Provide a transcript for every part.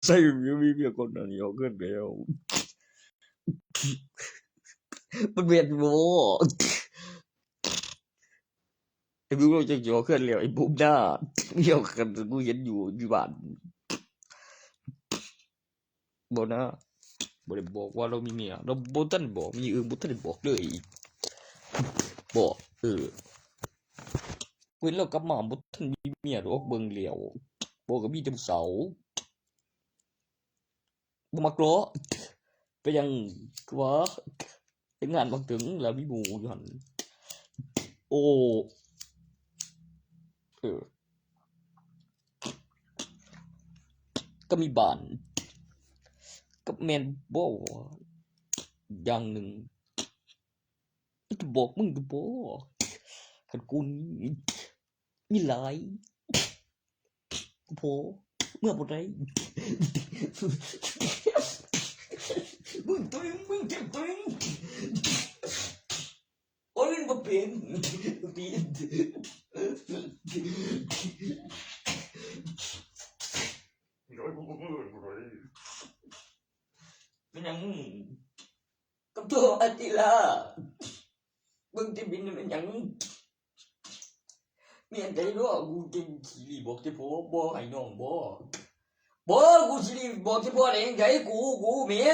ໃສ່ມີເມຍຄົນນັ້ນ ຢອກເງິນແລ້ວ ມັນແມ່ນບໍ່? ໄອ້ບຸ້ມລາວຈັກຢອກເງິນແລ້ວ ໄອ້ບຸ້ມນາ ຢອກກັນ ກູເຫັນຢູ່ ຢູ່ບ້ານ. ບໍ່ນະ ບໍ່ໄດ້ບອກວ່າລາວມີເມຍ ລາວບໍ່ທັນບອກ ມີເອີ ບໍ່ທັນໄດ້ບອກເລີຍ ບໍ່ ເອີ ເຫັນລາວກັບມາບໍ່ທັນມີເມຍດອກ ເບິ່ງແລ້ວ ບໍ່ ກໍມີແຕ່ຜູ້ສາວ ບໍ່ມັກເລາະ ເປັນຫຍັງ ຄືວ່າແຕ່ງງານບັກເຖິງ ແລ້ວມີໝູ່ຢູ່ຫັ້ນ ໂອ້ ເອີ. ກໍມີບ້ານ ກໍແມ່ນບໍ່ວ່າຢ່າງໜຶ່ງ ມັນກໍບອກມຶງຢູ່ບໍ່ ຄັນກູມີຫຼາຍກໍພໍ ເມືອບໍ່ໄດ້ ມຶງຕົວເອງ ມຶງເຈັບຕົວເອງ. ໂອ້ຍ ມັນບໍ່ເປັນ ຕີນ ເປັນຫຍັງ ກັບໂທອາຕິລາ ເບິ່ງທີ່ບິນແມ່ນຫຍັງ ແມ່ນໃດເນາະ ກູເກັ່ງຂີ້ຫຼີ່ບອກແຕ່ພໍ່ ບໍ່ໃຫ້ນ້ອງບໍ ບໍ່ ກູຊິຫຼີ່ບອກແຕ່ພໍ່ໄດ້ຈັ່ງໃດ ກູ ກູແມ່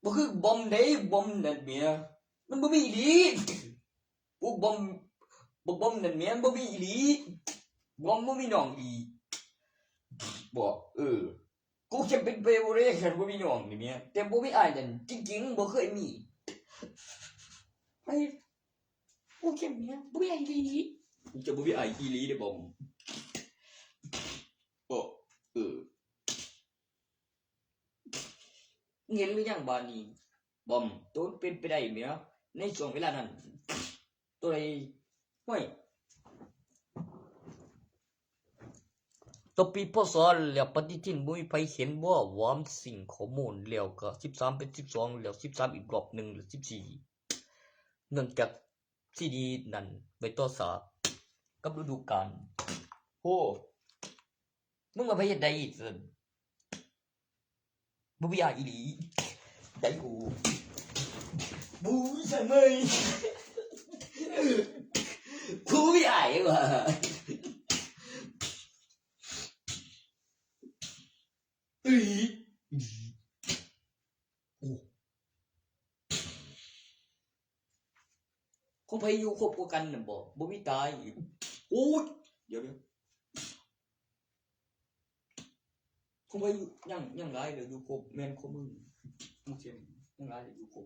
ບໍ່ຄືບອມເດ້ ບອມນັ້ນແໝ່ ມັນບໍ່ມີອີ່ຫຼີ ພວກບອມ ບັກບອມນັ້ນແໝ່ ມັນບໍ່ມີອີ່ຫຼີ ບອມບໍ່ມີນ້ອງອີ່ຫຼີ ບໍ່ ເອີ ກູຈະເປັນໄປບໍ່ໄດ້ ຄັນບໍ່ມີນ້ອງນີ້ແໝ່ ແຕ່ບໍ່ມີອ້າຍນັ້ນ ຈິງໆ ບໍ່ເຄີຍມີ ໄປ ກູຈະແມ່ນບໍ່ມີອ້າຍອີ່ຫຼີ ກູຈະບໍ່ມີອ້າຍອີ່ຫຼີເດ້ ບອມ ບໍ່ ເອີ. ເຫັນຫຼືຍັງບາດນີ້ ບອມ ໂຕເປັນໄປໄດ້ແມ່ນໃນຊ່ວງເວລານັ້ນ ໂຕໄດ້ ຫ້ວຍ ຕໍ່ປີ ພ.ສ. ແລ້ວ ປະຕິທິນ ບໍ່ມີໃຜເຫັນບໍ່ວ່າມັນຊິງຂໍ້ມູນ ແລ້ວກໍສິບສາມເປັນສິບສອງ ແລ້ວສິບສາມອີກລອບໜຶ່ງ ແລ້ວສິບສີ່ ເນື່ອງຈາກຊີດີນັ້ນໄປຕໍ່ສາກັບລະດູການ ໂຫ ມຶງວ່າໃຜເຮັດໄດ້ອີກຊັ້ນ ບໍ່ມີອ້າຍອີ່ຫຼີ ໄດ້ກູ ບູສະເໝີຍ ກູມີອ້າຍວ່າ ອີ່ຫຼີ ໂອ້ ຂອງໃຜຢູ່ຄົບກວ່າກັນນະບໍ່ ບໍ່ມີຕາຍ ໂອ້ຍ ດຽວໆ ຂອງໃຜຍັງ ຍັງຫຼາຍເດີຢູ່ຄົບ ແມ່ນຂອງມຶງ ໂອເຄ ຍັງຫຼາຍເດີຢູ່ຄົບ.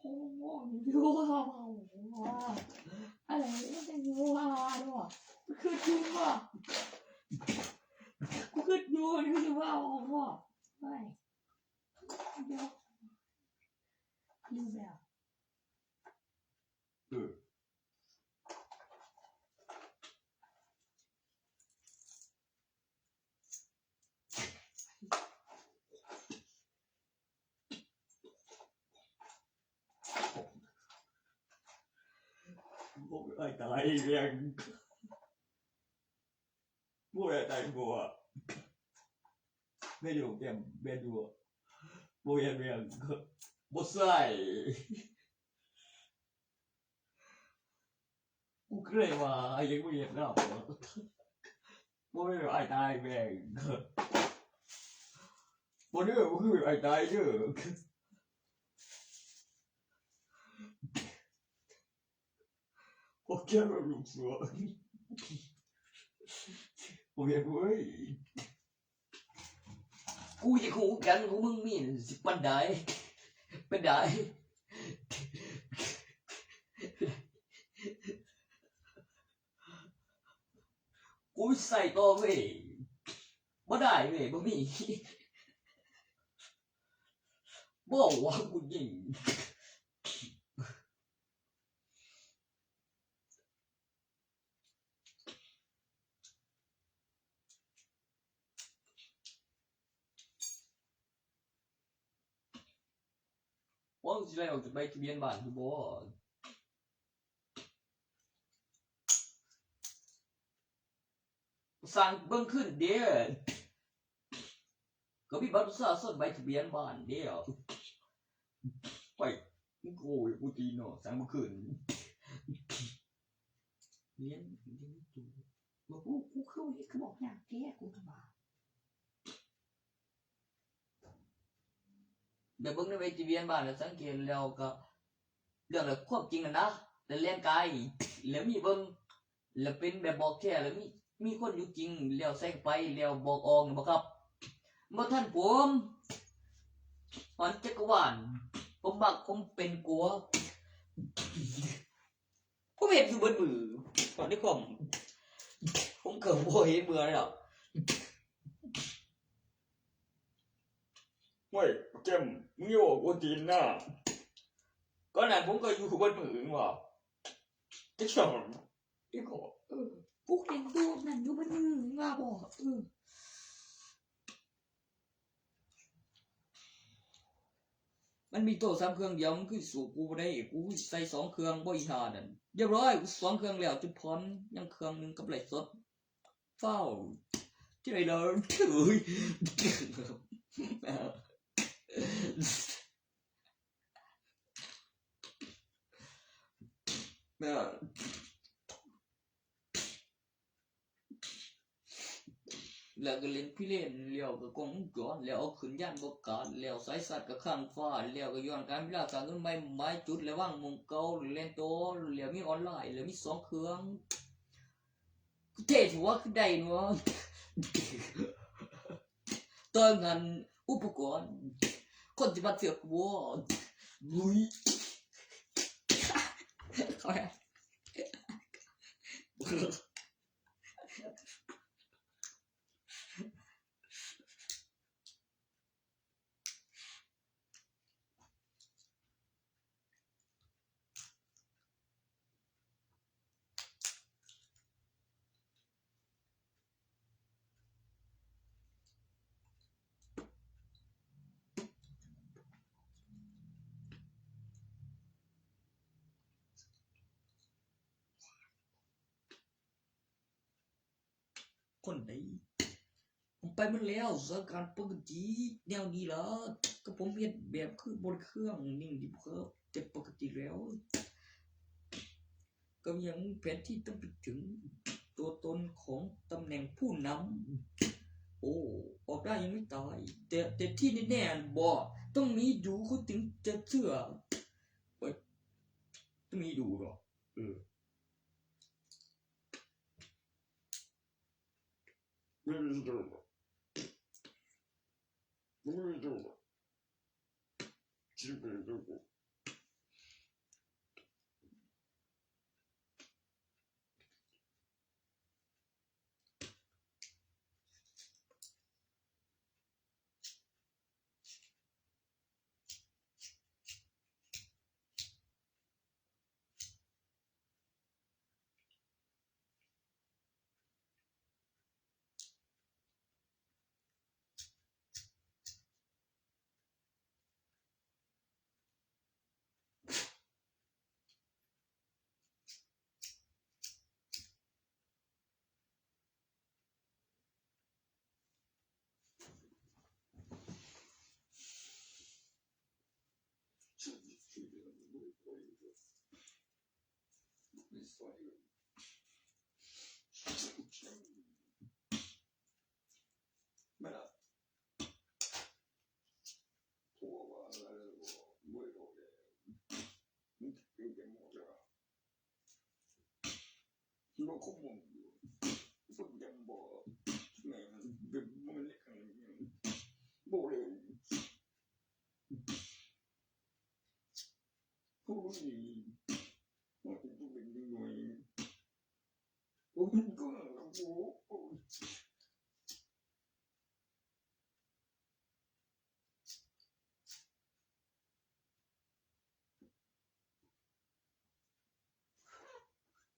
ໂອ້ ຢູ່ວ່າ ອາໄລມັນຈະຢູ່ວ່າເນາະ ຄືຢູ່ວ່າ ຄືຢູ່ຢູ່ວ່າ ໂອ້ຍ ຢູ່ແບບ ເອີ. ບໍ່ໄດ້ຕາຍແມ່ງ ບໍ່ໄດ້ຕາຍ ບໍ່ ແມ່ນຢູ່ ແມ່ນ ແມ່ນຢູ່ ບໍ່ແມ່ນ ແມ່ນ ບໍ່ໃຊ່. ກູເຄີຍວ່າອ້າຍຍັງບໍ່ເຮັດນຳ ບໍ່ແມ່ນອ້າຍຕາຍແມ່ງ ບໍ່ເດີ ບໍ່ຄືອ້າຍຕາຍເດີ ໂອເຄ ລູກສາວ ໂອເຄເວີຍ. ກູຈະຄູ່ກັນ ກູມຶງມີຊິປານໃດ ປານໃດ ກູໃສ່ຕໍ່ເວີຍ ບໍ່ໄດ້ເວີຍ ບໍ່ມີ ບໍ່ວ່າກູຍິງ. ວ່າຊິໄລ່ອອກຈາກໃບທະບຽນບ້ານຢູ່ບໍ່? ສ້າງເບິ່ງຄືນເດ້. ກໍມີບັດປະຊາຊົນ ໃບທະບຽນບ້ານເດ້. ໄປ ໂອ້ຍ ກູຕີເນາະ ສ້າງບໍ່ຄືນ. ລຽນ ລຽນ ບໍ່ຮູ້ ກູຄືເຮັດ ຄືບອກຍາກແທ້ ກູກໍວ່າ. ແບບເບິ່ງໃນໃບທະບຽນບ້ານ ແລ້ວສັງເກດແລ້ວກໍ ເລື່ອງແບບຄວາມຈິງຫັ້ນນະ ແລ້ວແລ່ນກາຍ ແລ້ວມີເບິ່ງ ແລ້ວເປັນແບບບອກແທ້ ແລ້ວມີ ມີຄົນຢູ່ຈິງ ແລ້ວໃສ່ເຂົ້າໄປ ແລ້ວບອກອອກ ແມ່ນບໍ່ຄັບ? ບໍ່ທັນຜົມ ຫອນຈັກກະວານ ຜົມມັກ ຜົມເປັນກົວ ຜົມເຮັດຢູ່ເບິດມື້ ຕອນໃນຄອມ ຜົມກໍບໍ່ເຫັນເມື່ອຍດອກ. ໂອ້ຍ ເກມ ມຶງຢ່າເວົ້າກວນຕີນນະ ກ່ອນນັ້ນຜົມກໍຢູ່ເບິດມື້ ເຫັນບໍ່? ຈັກຊ່ອງ ອີກ ເອີ ກູເຫັນໂຕນັ້ນຢູ່ເບິດມື້ ວ່າບໍ່? ເອີ ມັນມີໂທລະສັບເຄື່ອງດຽວ ມັນຄືສູ້ກູບໍ່ໄດ້ ກູໃສ່ສອງເຄື່ອງ ບໍ່ ອີຫ່ານັ້ນ. ຮຽບຮ້ອຍ ສອງເຄື່ອງແລ້ວ ຈຸດຜ່ອນ ຍັງເຄື່ອງໜຶ່ງກັບໄລຟ໌ສົດ. ຟ້າວ ທີ່ໃດລະ ເອີຍ. ແລ້ວກໍຫຼິ້ນພິເລນ ແລ້ວກໍກ້ອງວົງຈອນ ແລ້ວເອົາຂຶ້ນຍານອະວະກາດ ແລ້ວສາຍຊາດກໍຄ້າງຟ້າ ແລ້ວກໍຍ້ອນການເວລາ ສ້າງຂຶ້ນໃໝ່ ໝາຍຈຸດ ແລ້ວວາງໝ່ອງເກົ່າ ແລ່ນຕໍ່ ແລ້ວມີອອນລາຍ ແລ້ວມີສອງເຄື່ອງ ເທ່ແທ້ຫວາ ຄືໄດ້ຫວາ ຕອນນັ້ນອຸປະກອນ ຄົນຊິມາເຖືອກຫວາ ລຸຍ ເຂົາ ຄົນໃດ ມັນໄປໝົດແລ້ວ ສະຖານະການປົກກະຕິແນວນີ້ລະ ກໍຜົມເຮັດແບບຄືບໍ່ໄດ້ເຄື່ອງ ນີ້ດີບໍ່ຄັບ ແຕ່ປົກກະຕິແລ້ວ ກໍຍັງແຜນທີ່ຕ້ອງໄປເຖິງຕົວຕົນຂອງຕຳແໜ່ງຜູ້ນຳ ໂອ້ ອອກໄດ້ຍັງໄມ່ຕາຍ ແຕ່ ແຕ່ທີ່ແນ່ໆ ບໍ່ ຕ້ອງມີດູ ເຂົາຈຶ່ງຈະເຊື່ອ ເອີຍ ຕ້ອງມີດູເນາະ ເອີ.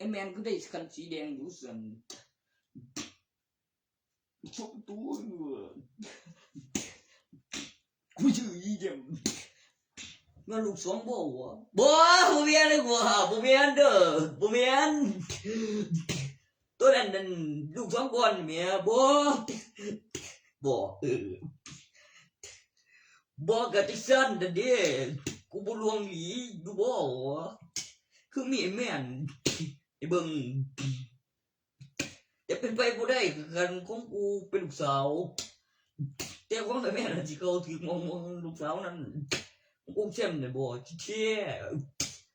ໄອ້ແມ່ນຄືໄດ້ຄັນສີແດງຢູ່ຊັ້ນ ສອງຕົວ ກູຊື່ອີ່ຫຍັງ ແມ່ນລູກສອງບໍ່ວະ? ບໍ່ ບໍ່ແມ່ນເດ້ ບໍ່ແມ່ນເດີ ບໍ່ແມ່ນ ໂຕນັ້ນນັ້ນ ລູກສອງກ່ອນແໝ່ ບໍ່ ບໍ່ ເອີ ບໍ່ ກະຈັ່ງຊັ້ນນັ້ນເດ້ ກູບໍ່ຫຼວງອີ່ຫຼີຢູ່ບໍ່ ຄືມີແມ່ນໃຫ້ເບິ່ງ ຈະເປັນໄປບໍ່ໄດ້ ຄືກັນຂອງກູເປັນລູກສາວ ແຕ່ຂອງແມ່ນັ້ນຊິເຂົ້າຖືກໝ່ອງ ຂອງລູກສາວນັ້ນ ຂອງກູແຊມນີ້ບໍ່ ທີ່ແທ້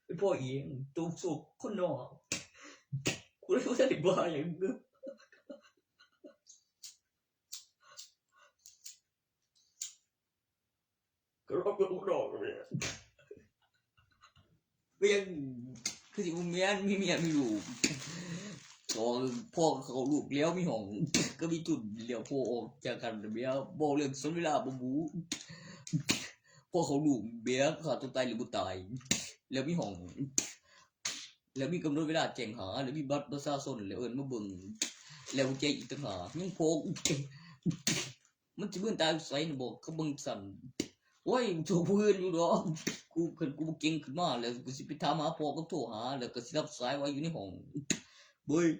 ເປັນພໍ່ເອງ ໂຕໂສກຄົນນອກ ກູເລີຍບໍ່ທັນໄດ້ວ່າຫຍັງເດີ. ກໍລອງເບິ່ງບໍ່ດອກແມ່ນ ກໍຍັງຄືຊິບໍ່ແມ່ນ ມີເມຍມີລູກ ສອງ ພໍເຂົ້າລູກແລ້ວມີຫ້ອງ ກໍມີທຶນ ແລ້ວພໍອອກຈາກກັນແລ້ວເວົ້າເລື່ອງສົນເວລາບໍ່ຮູ້ ພໍເຂົ້າລູກແບບຂ້າຕົວຕາຍຫຼືບໍ່ຕາຍ ແລ້ວມີຫ້ອງ ແລ້ວມີກຳນົດເວລາແຈ້ງຫາ ແລ້ວມີບັດປະຊາຊົນ ແລ້ວເອີ້ນມາເບິ່ງ ແລ້ວຫົວໃຈອີກຕ່າງຫາກ ຍັງພໍ ມັນຊິເບິ່ງຕາຢູ່ໃສນະບໍ ຄືເບິ່ງຊັ້ນ ໂອ້ຍ ໂທຜູ້ອື່ນຢູ່ດອກ ກູ ຄັນກູບໍ່ເກັ່ງຂຶ້ນມາແລ້ວ ກູຊິໄປຖາມຫາພໍ່ກັບໂທຫາ ແລ້ວກໍຊິຮັບສາຍວ່າຢູ່ໃນຫ້ອງ ເບິ່ງ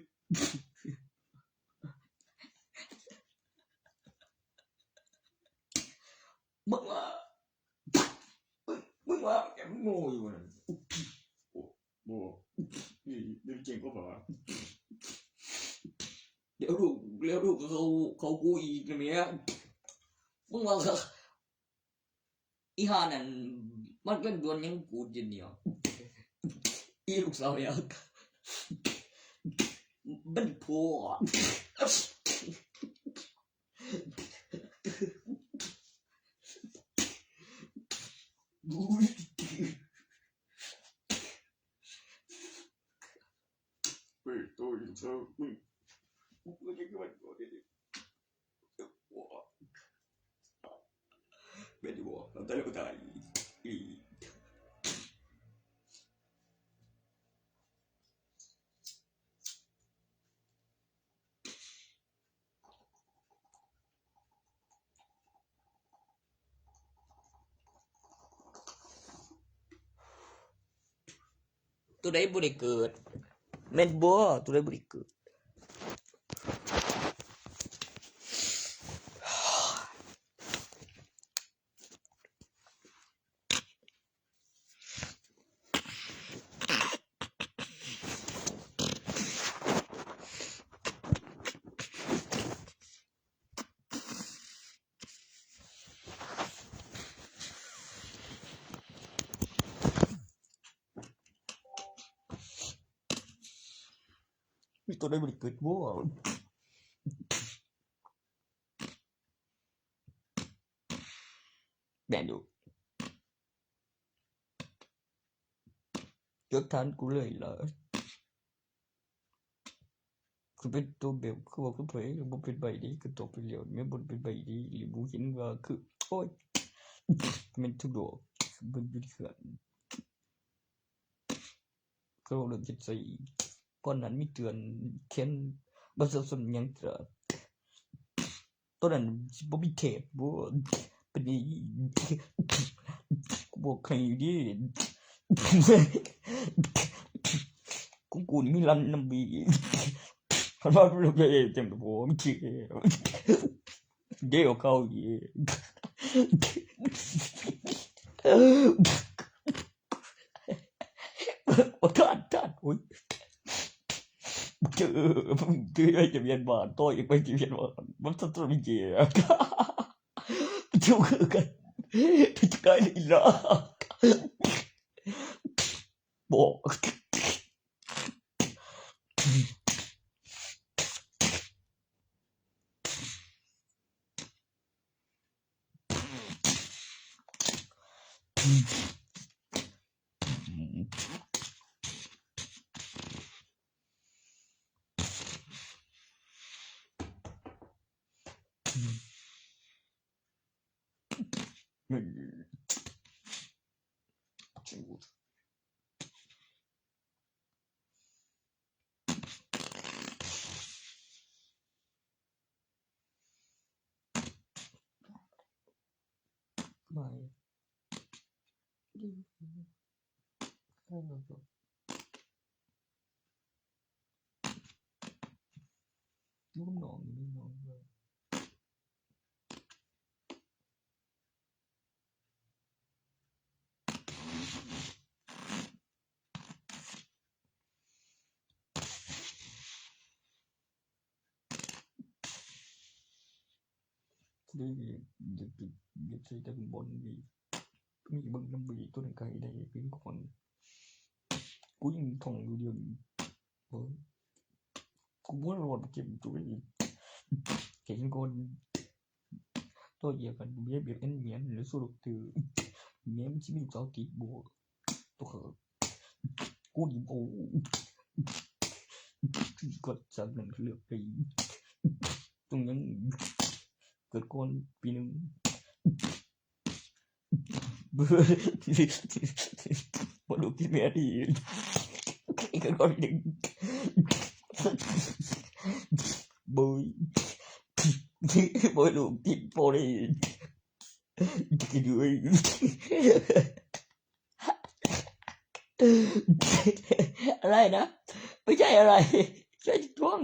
ມຶງວ່າ ມຶງ ມຶງວ່າແອມໂງ່ຢູ່ນັ້ນ ໂອ້ ບໍ່ ນີ້ ນີ້ເກັ່ງກວ່າ ແລ້ວລູກ ແລ້ວລູກເຂົາ ເຂົາກູອີກນະແມ່ ມຶງວ່າ ອີຫ່ານັ້ນ ມັນເປັນດວນຫຍັງກູດຢູ່ນີ້ ອີລູກສາວແລ້ວ ມັນໂພ ໂຕໃດບໍ່ໄດ້ເກີດ ແມ່ນບໍ່? ໂຕໃດບໍ່ໄດ້ເກີດ? ມີໂຕໃດບໍ່ໄດ້ເກີດບໍ່? ແມ່ນຢູ່ ຈົດທານກູເລີຍລະ ຄືເປັນໂຕແບບ ຄືວ່າຄືໄປ ບໍ່ເປັນໃບດີ ຄືຕົກໄປແລ້ວ ແມ່ນບໍ່ເປັນໃບດີ ຫຼືບໍ່ເຫັນວ່າຄື ໂອ້ຍ ແມ່ນທຸກດອກ ເບິ່ງຢູ່ເຂື່ອນ ຄືເວົ້າເລື່ອງເຮັດໃສ່ ກ່ອນນັ້ນມີເຕືອນແຂນປະຊາຊົນຫຍັງ ຕອນນັ້ນຊິບໍ່ມີແຂກບໍ່ ປານນີ້ ກູບອກໃຫ້ເດ້ ຂອງກູນີ້ມີລັນນຳເວຍ ຄັນວ່າເປັນຈັ່ງໃດບໍ່ ເດ້ເຂົ້າອີກ ໂອ້ ທ່ານ ທ່ານ ໂອ້ຍ ເຈີ ເຈີ ຈະວຽນບ້ານ ຕໍ່ອີກໄປຈະວຽນບ້ານ ມັນສະຕຣີເຈ ເຈົ້າຄືກັນ ຈະກາຍອີ່ຫຼ້າ ບໍ່. ເລີຍ ຢາກ ຢາກໃຊ້ແຕ່ບົນນີ້ ມີເບິ່ງນຳເວີຍ ໂຕນັ້ນກະໃຫ້ໄດ້ເປັນຂອງ ກູຍັງທ່ອງຢູ່ດຽວນີ້ ເບິ່ງ ກູບໍ່ລອດເກມໂຕນີ້ ເຫັນກ່ອນ ໂຕດຽວກັນ ເບຍ ເບຍ ເອັນ ເມຍນ ຫຼື ໂຊໂລເຕີ ແມ່ນຊິມີສາວຕິດບໍ່? ໂຕເຂົາ ກູນີ້ ໂອ້ ກວດສາມນັ້ນເລືອກໄປ ຕ້ອງຍັງເກີດກ່ອນປີໜຶ່ງ ບໍ່ລູກທີ່ແມ່ດີ ເກີດກ່ອນປີໜຶ່ງ ບໍ່ ບໍ່ລູກທີ່ພໍ່ດີ อะไรนะ ไม่ใช่อะไร ใช่ช่วง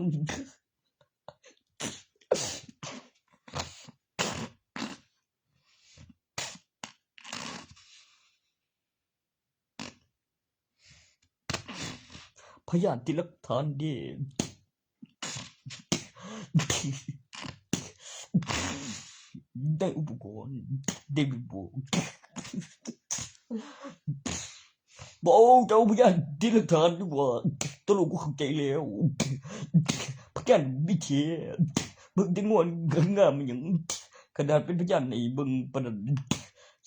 ພ ພະຍານຕິດຫຼັກຖານເດ້. ໄດ້ອຸປະກອນ ໄດ້ວິບວກ ບໍ່ເອົາ ເຈົ້າພະຍານຕິດຫຼັກຖານດີກວ່າ. ຕົກລົງ ກູເຂົ້າໃຈແລ້ວ ພະຍານມີແທ້. ເບິ່ງແຕ່ງວນງາມອີ່ຫຍັງ ຂະໜາດເປັນພະຍານໃຫ້ເບິ່ງປານນັ້ນ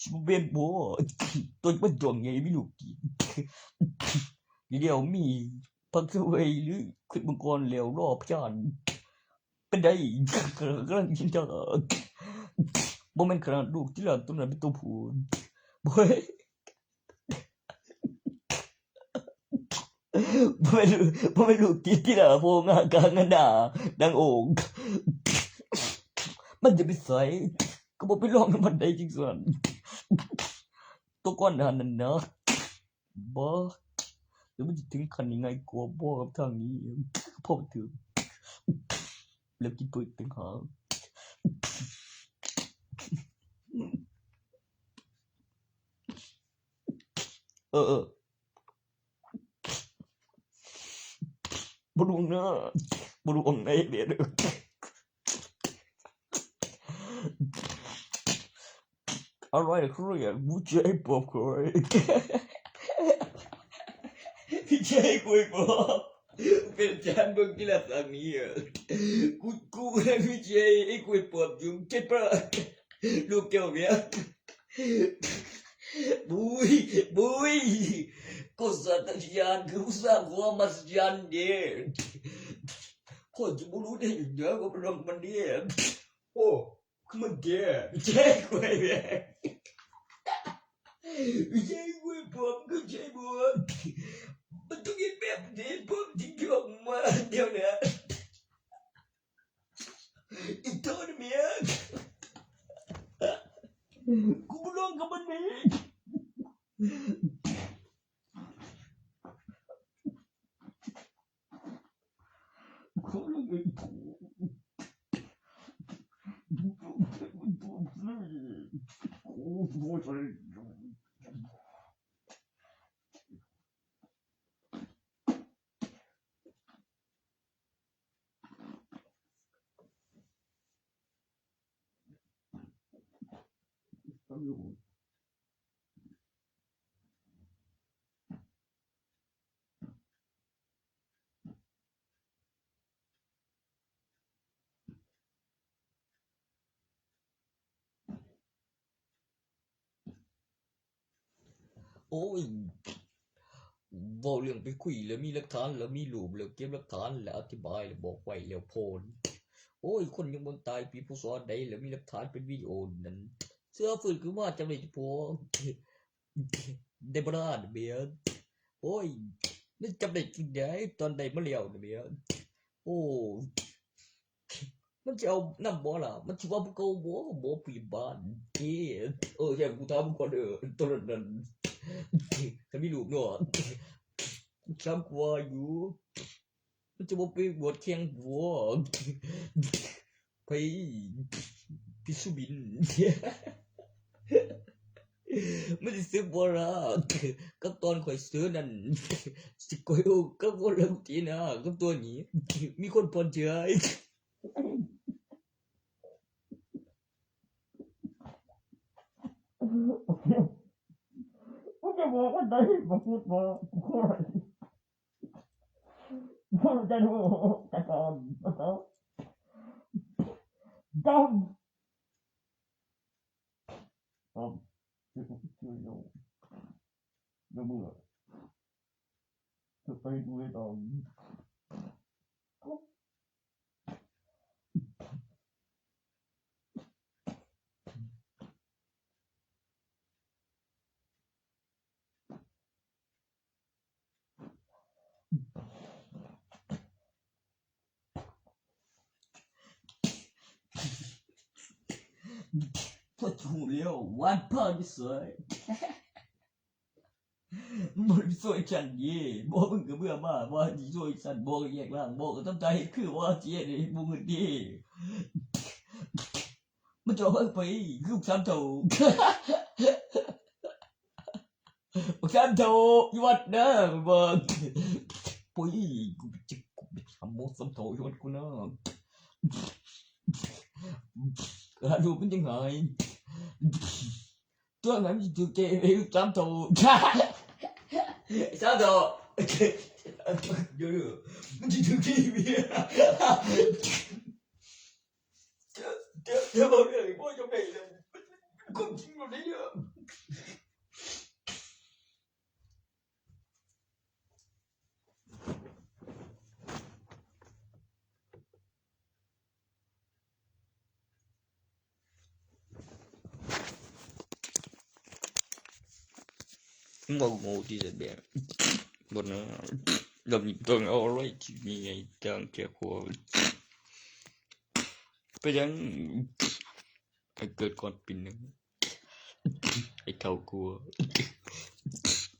ຊິບໍ່ແມ່ນບໍ່? ໂຕຈະມາດວງໃຫຍ່ມີລູກຕິດ ດຽວມີ ພັກສະໄຫວ ຫຼື ຄລິບມັງກອນແລ້ວລໍພະຍານ ເປັນໄດ້ ກຳລັງກິນຢາ ບໍ່ແມ່ນຂະໜາດລູກທີ່ຫຼານຕົວນັ້ນເປັນຕົວຜູ້ ບໍ່ ບໍ່ແມ່ນ ບໍ່ແມ່ນລູກຕິດທີ່ຫຼາໂພງາກາງນານາງໂອງ ມັນຈະໄປໃສ ກໍບໍ່ໄປລອງນຳມັນໄດ້ຈັ່ງຊັ້ນ ຕົວກ່ອນໜ້ານັ້ນນະ. ບໍ່ ຫຼືມັນຊິເຖິງຂັ້ນນີ້ງ່າຍກວ່າບໍ່ກັບທາງນີ້ ພໍມັນຖືກ ແລ້ວກິນເປີດຕ່າງຫາກ ເອີ ເອີ ບໍ່ລວງເດີ ບໍ່ລວງໃນເບດເດີ. ອະໄລຄືຫຍັງ ຜູ້ຊາຍປອບຂ້ອຍ ຜູ້ຊາຍກວຍປອບ ເປັນອາຈານເບິ່ງທີ່ລະສັງນີ້ ກູ ກູເປັນຜູ້ຊາຍກວຍປອບຢູ່ ເຈັດປະ ລູກເຈົ້າເມຍ ບຸ້ຍ ບຸ້ຍ ກໍສັດຕະຍານຄືຜູ້ສ້າງຄວາມມະຫັດສະຈັນເດ້ ຂ້ອຍຈະບໍ່ຮູ້ໄດ້ຈັ່ງໃດວ່າເປັນຂອງມັນເດ້ ໂອ້ ຄືມັນແກ່ ແກ່ກວ່າແບບ ແກ່ກວ່າພວກ ຄືໃຊ່ບໍ່ ມັນຕ້ອງເຮັດແບບນີ້ ພວກທີ່ເຂົ້າມາດຽວນີ້ ອີໂຕນະເມຍ ກູບໍ່ລອງກັບມັນເດ ໂອ້ຍ ເວົ້າເລື່ອງໄປຄຸຍແລ້ວມີຫຼັກຖານ ແລ້ວມີຮູບ ແລ້ວເກັບຫຼັກຖານ ແລ້ວອະທິບາຍ ແລ້ວບອກໄວ້ ແລ້ວໂພສ ໂອ້ຍ ຄົນຍັງບໍ່ຕາຍປີ ພ.ສ. ໃດ ແລ້ວມີຫຼັກຖານເປັນວິດີໂອນັ້ນ ເສືອຟື້ນຄືນມາຈຳໄດ້ເພາະ ໄດ້ບໍ່ລະເມຍ ໂອ້ຍ ມັນຈຳໄດ້ຈັ່ງໃດ ຕອນໄດ້ມາແລ້ວນະເມຍ ໂອ້ ມັນຊິເອົານຳບໍ່ລະ ມັນຊິວ່າພວກເຂົາບໍ່ ບໍ່ພະຍາບານເດ້ ເອີ ຢ່າ ກູຖາມມຶງກ່ອນເດີ ໂຕນັ້ນ ຄັນມີລູກເນາະ ຖາມກວ່າຢູ່ ມັນຈະບໍ່ໄປບວດແຂ່ງບໍ່? ໄປ ພິດຊູບິນ ມັນຊິເສິບບໍ່ລະ? ກັບຕອນຂ້ອຍເສີນັ້ນ ຊິກ່ອຍໂອກັບຄົນລະຕິນາ ກັບຕົວນີ້ ມີຄົນຜ່ອນເຈື່ອຍ. ມຶງຈະບອກວ່າໃດ ບໍ່ຄິດວ່າ ພວກຮູ້ແລ້ວ ວານພາຢູ່ໃສ? ບໍ່ໄດ້ຊ່ວຍຊັ້ນເດ້ ບໍ່ ມຶງກໍເມືອມາ ບໍ່ຊິຊ່ວຍຊັ້ນ ບໍ່ກໍແຍກຮ່າງ ບໍ່ກໍທຳທ່າເຮັດຄືວ່າຊິເຮັດໃຫ້ບໍ່ເງິນເດ້ ມັນຈະເອົາໄປຄືສາມເທົ່າ ບັກສາມເທົ່າຢູ່ວັດເດີ ເບິ່ງ ປຸ້ຍ ກູໄປຈິກ ກູໄປຫາໝໍສາມທໍ່ຢູ່ຫັ້ນກູນະ ກະດູກມັນຈັ່ງຫາຍ ຕົວນັ້ນມັນຊິຖືກເກເວສາມທໍ່ ສາມທໍ່ ເດີ ມັນຊິຖືກເກເວ ເດີ ເດີ ເວົ້າເລື່ອງບໍ່ຈຳເປັນເລີຍ ຄວາມຈິງແບບນີ້ເດີ. ເວົ້າໂງ່ຕິແບບ ບໍ່ນະ ລອບນີ້ຕ້ອງເອົາໄວ້ທີ່ມີໃຫ້ຕ່າງແກ່ຄົນ ເປັນຫຍັງ ໃຫ້ເກີດກ່ອນປີໜຶ່ງ ໃຫ້ເຖົ້າກວ່າ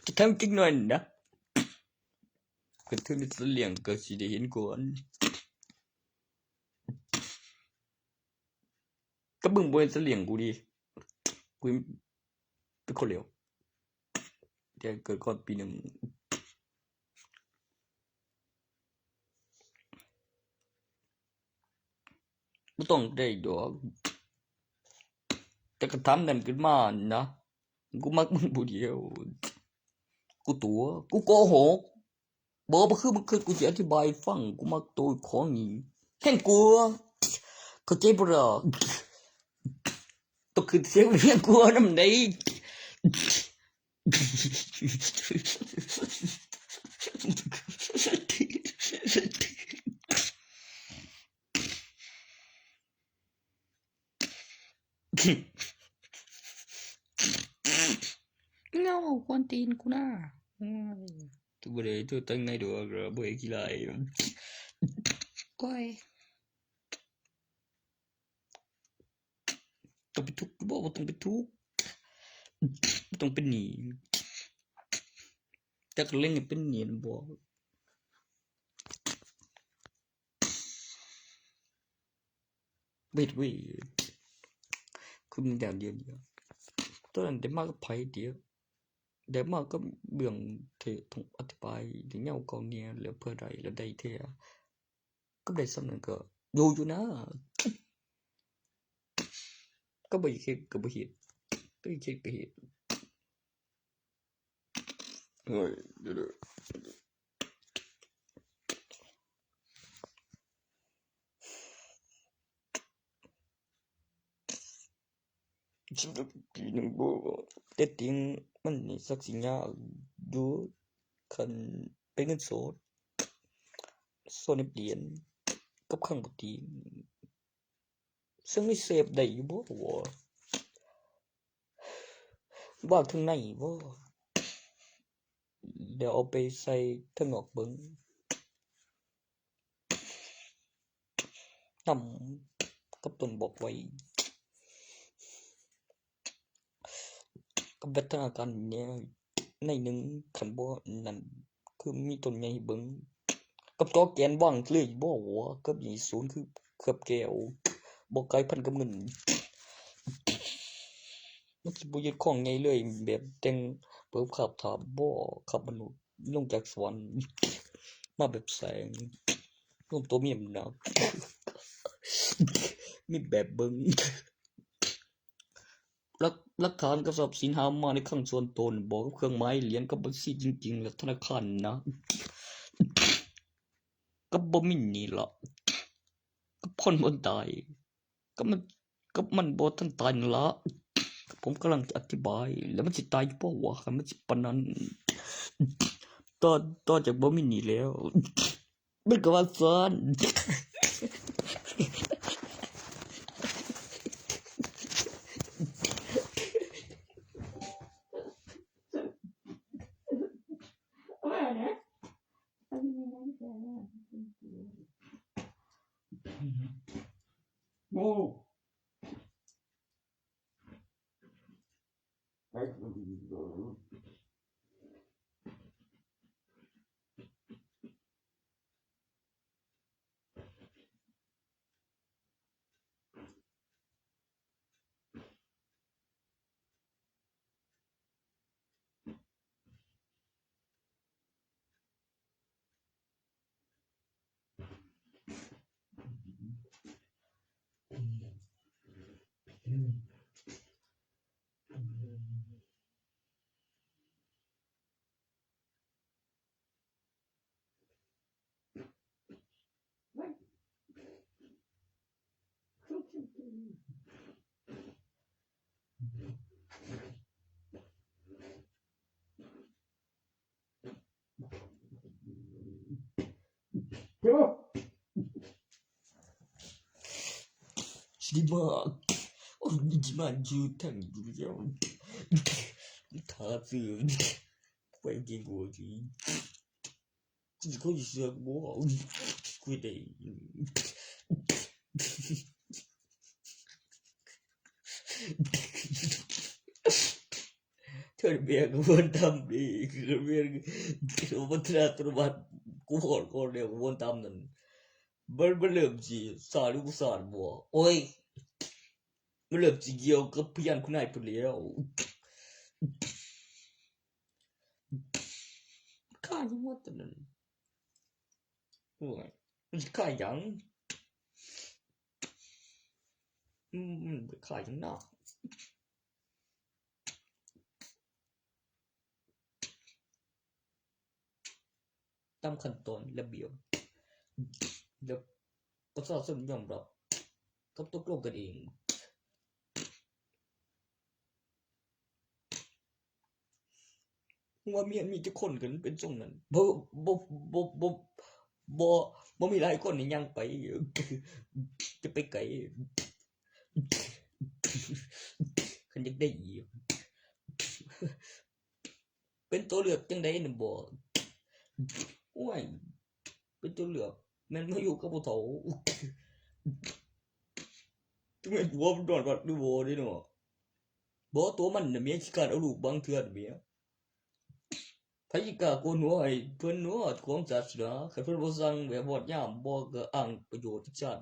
ແຕ່ທຳຈິງໜ້ອຍນະ ຄັນຖືກສະຫຼຽງກໍຊິໄດ້ເຫັນກ່ອນ ກໍມຶງບໍ່ເຫັນສະຫຼຽງກູຕິ ກູເປັນຄົນເລວ ແຕ່ເກີດກ່ອນປີໜຶ່ງ ບໍ່ຕ້ອງໄດ້ດອກ ແຕ່ຄັນຖາມນັ້ນຂຶ້ນມານະ ກູມັກມຶງຜູ້ດຽວ ກູຕົວະ ກູໂກຫົກ ບໍ່ ບໍ່ຄື ບໍ່ຄື ກູຊິອະທິບາຍໃຫ້ຟັງ ກູມັກໂຕຂອງນີ້ແຮງກວ່າ ເຂົ້າໃຈບໍ່ລະ ຕ້ອງຂຶ້ນສຽງແຮງກວ່ານຳໃດ ເງົາກວນຕີນກູນະ ໂອ້ຍ ບໍ່ໄດ້ໂທດທາງໃນດອກ ບໍ່ໃຫ້ຂີ້ຮ້າຍ ໂອ້ຍ. ຕ້ອງໄປທຸກບໍ່ ບໍ່ຕ້ອງໄປທຸກ ບໍ່ຕ້ອງເປັນໜີ້ ຈັກເລັ່ງໃຫ້ເປັນໜີ້ນຳບໍ່ ເວດເວດ ຄືມີແນວດຽວ ຕອນນັ້ນໄດ້ມາກັບໃຜດຽວ ໄດ້ມາກັບເບື້ອງເທ ອະທິບາຍໄດ້ເຫງົາເກົ່າແດ່ ແລ້ວເພື່ອໄດ້ ແລ້ວໄດ້ແທ້ ກັບໄດ້ສ່ຳນັ້ນກໍຢູ່ຢູ່ນະ ກໍບໍ່ຢາກເຮັດກໍບໍ່ເຮັດ ກໍຢາກເຮັດກໍເຮັດ ເຮີ້ຍ ດຽວໆ ສຳລັບປີໜຶ່ງບໍ່ ແຕ່ຈິງມັນນີ້ສັກຊິຍາກຢູ່ ຄັນເປັນເງິນສົດ ສ່ວນເປັນຫຼຽນກັບຄັງປະຕິ ເຊິ່ງນີ້ເຊບໄດ້ຢູ່ບໍ່ວະ ວາງເທິງໃນບໍ່ ແລ້ວເອົາໄປໃສ່ເທິງນອກເບິ່ງ ນຳກັບຕົ້ນບອກໄວ້ ກັບວັດທະນາການແນວໃນໜຶ່ງ ຄັນບໍ່ນັ້ນຄືມີຕົ້ນໃຫຍ່ໃຫ້ເບິ່ງ ກັບຈໍແກນວາງເລີຍບໍ່ ກັບໃຫຍ່ສູງຄືເຄືອບແກ້ວ ບໍ່ກາຍພັນກັບເງິນ ມັນຊິບໍ່ຍຶດຄອງໃຫຍ່ເລີຍ ແບບແຕ່ງເປີບຄາບຖາບບໍ່ ຄາບມະນຸດ ລົງຈາກສະຫວັນ ມາແບບແສງ ລວມໂຕມີອຳນາດ ມີແບບເບິ່ງ ຫຼັກ ຫຼັກຖານກັບຊັບສິນຫາມາໃນຄັງສ່ວນຕົນ ບວກກັບເຄື່ອງໝາຍຫຼຽນກັບບັນຊີຈິງໆ ແລະ ທະນາຄານນະ ກັບບໍ່ມີໜີ້ລະ ກັບຄົນບໍ່ຕາຍ ກັບມັນ ກັບມັນບໍ່ທັນຕາຍນັ້ນລະ ກັບຜົມກຳລັງຈະອະທິບາຍ ແລ້ວມັນຊິຕາຍຢູ່ບໍ່ວະ ຄັນມັນຊິປານນັ້ນ ຕໍ່ ຕໍ່ຈາກບໍ່ມີໜີ້ແລ້ວ ມັນກໍວ່າຊັ້ນ ສະລິມາ ໂອ້ຍ ສະລິມາຢູ່ທາງຢູ່ແລ້ວ ຖ້າຊື້ໄປກິນໂກຈີ ຊິເຂົ້າເຊື່ອບໍ່ ກູໄດ້ ເທື່ອແບກຫົວຕຳເດ້ ຄືແບກ ວັດທະນະຕົວບັດ ກູຮອດກ່ອນແລ້ວ ຫົວຕຳນັ້ນ ມັນ ມັນເລີ່ມຊິສາດຫຼືບໍ່ສາດບໍ່ ໂອ້ຍ ມັນເລີ່ມຊິກ່ຽວກັບພະຍານຄຸນນາຍພຸ້ນແລ້ວ ຂ້າຍັງວ່າຕອນນັ້ນ ໂອ້ຍ ມັນຊິຂາຍຫຍັງ ອືມ ມັນຂາຍຫຍັງນະ ຕາມຂັ້ນຕອນລະບຽບ ແລ້ວປະຊາຊົນຍອມຮັບກັບຕົກລົງກັນເອງ ວ່າເມຍມີຈັກຄົນກັນເປັນຊົງນັ້ນ ບໍ່ ບໍ່ ບໍ່ ບໍ່ ບໍ່ ບໍ່ມີຫຼາຍຄົນນີ້ຍ່າງໄປ ຈະໄປໄກ ຄັນຢາກໄດ້ອີກ ເປັນຕົວເລືອກຈັ່ງໃດນະບໍ່ ໂອ້ຍ ເປັນຕົວເລືອກແມ່ນມາຢູ່ກັບຜູ້ເຖົ້າ ຈະແມ່ນຜົວນອນວັດຫຼືບໍ່ເດ້ເນາະ ບໍ່ ຕົວມັນນະເມຍຂີ້ຄ້ານເອົາລູກບາງເທື່ອນະເມຍ ໃຜຊິກ້າໂກນຫົວໃຫ້ເພິ່ນເນາະ ຂອງສາສະໜາ ຄັນເພິ່ນບໍ່ສັ່ງແບບຮອດຍາມ ບໍ່ກໍອ້າງປະໂຫຍດຈັກຊັ້ນ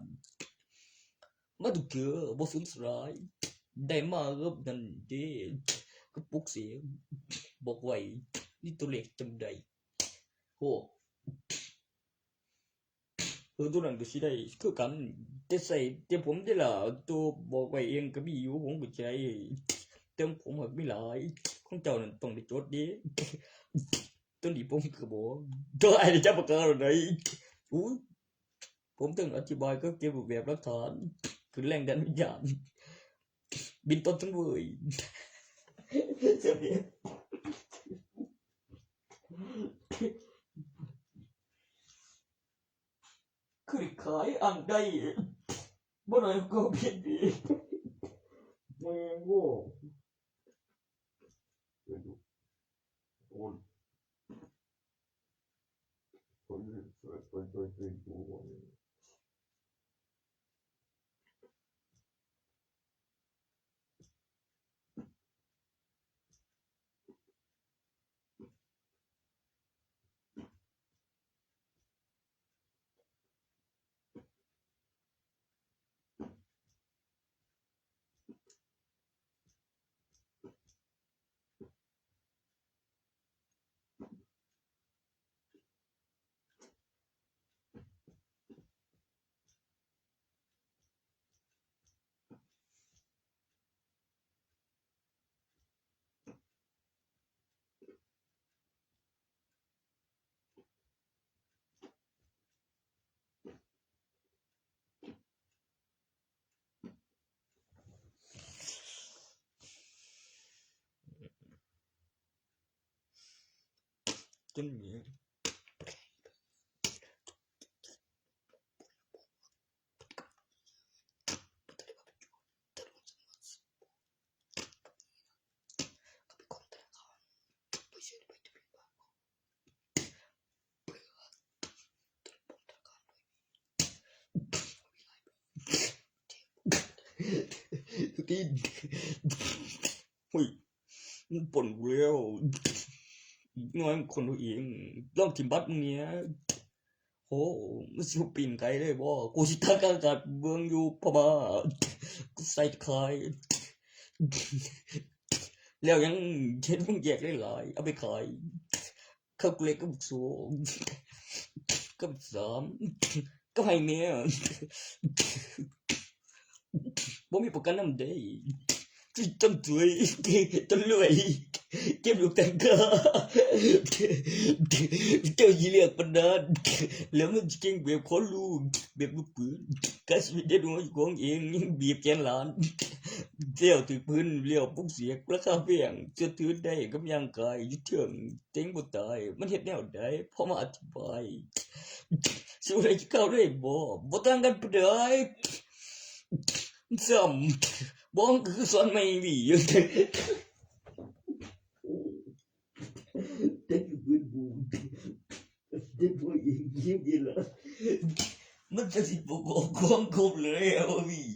ມາທຸກເທື່ອບໍ່ສູນສະຫຼາຍ ໄດ້ມາເກີບນັ້ນເດ້ ກະປຸກເສ ບອກໄວ້ ນີ້ຕົວເລກຈຳໄດ້ ໂຫ ເອີ ຕົວນັ້ນກໍຊິໄດ້ຄືກັນ ແຕ່ໃສ່ ແຕ່ຜົມເດ້ລະ ຕົວບອກໄວ້ເອງກໍມີຢູ່ ຜົມກໍໃຊ້ ແຕ່ຂອງຜົມຫາກມີຫຼາຍ ຂອງເຈົ້ານັ້ນຕ້ອງໄດ້ຈົດເດ້ ຕົວນີ້ຜົມກໍບອກ ໂຕອ້າຍໄດ້ຈັບປາກກາແລ້ວໃດ ອຸ້ຍ ຜົມເຖິງອະທິບາຍກໍເກັບໄວ້ແບບຫຼັກຖານ ຄືແຮງດັນວິນຍານ ບິນຕອນທັງເວີຍ ຄືຂາຍອັນໃດ ບໍ່ໜ້ອຍກໍຜິດອີກ ແມ່ນບໍ່? ໂອ້ຍ.ຕີນ ໂອ້ຍ ມັນປົນກູແລ້ວ ນ້ອຍຄົນເຮົາເອງ ລອງຖິ້ມບັດມຶງແດ່. ໂອ້ ມັນຊິປີ້ງໄກ່ໄດ້ບໍ່? ກູຊິຕັກອາກາດເບິ່ງຢູ່ພະມ້າ ກູໃສ່ຕະຂ່າຍ ແລ້ວຍັງເຮັດວງແຍກຫຼາຍໆ ເອົາໄປຂາຍ ເຂົ້າເກລັດກັບໂຊ ກັບສາມ ກັບໃຫ້ແມ່. ບໍ່ມີປະກັນນຳໃດ. ຈະຕ້ອງສວຍ ຕ້ອງລວຍ ເກັບລູກຕັ້ງຄ່າ ເຈົ້າຊິເລືອກປານນັ້ນ ແລ້ວມັນຊິເກັ່ງແບບຂໍລູກ ແບບລູກປືນ ກາຍຊິເປັນເດັກນ້ອຍຂອງເອງ ຍັງບີບແຂນຫຼານ ແລ້ວຖືກປືນ ແລ້ວປຸກເສກລາຄາແພງ ເຊື່ອຖືໄດ້ກັບຮ່າງກາຍຢູ່ເທິງ ແຕ່ຍັງບໍ່ຕາຍ ມັນເຮັດແນວໃດ ພໍມາອະທິບາຍ ຊິເວົ້າໄດ້ຈັກຄຳໄດ້ບໍ່? ບໍ່ຕ່າງກັນປານໃດ ຊ້ຳ ບໍ່ຄືສອນໃໝ່ນີ້ ເດັກພື້ນພູ ເດັກຜູ້ຍິງຍິງອີ່ຫຼາ ມັນຈະຊິປະກອບຄວາມຄົບແລ້ວນີ້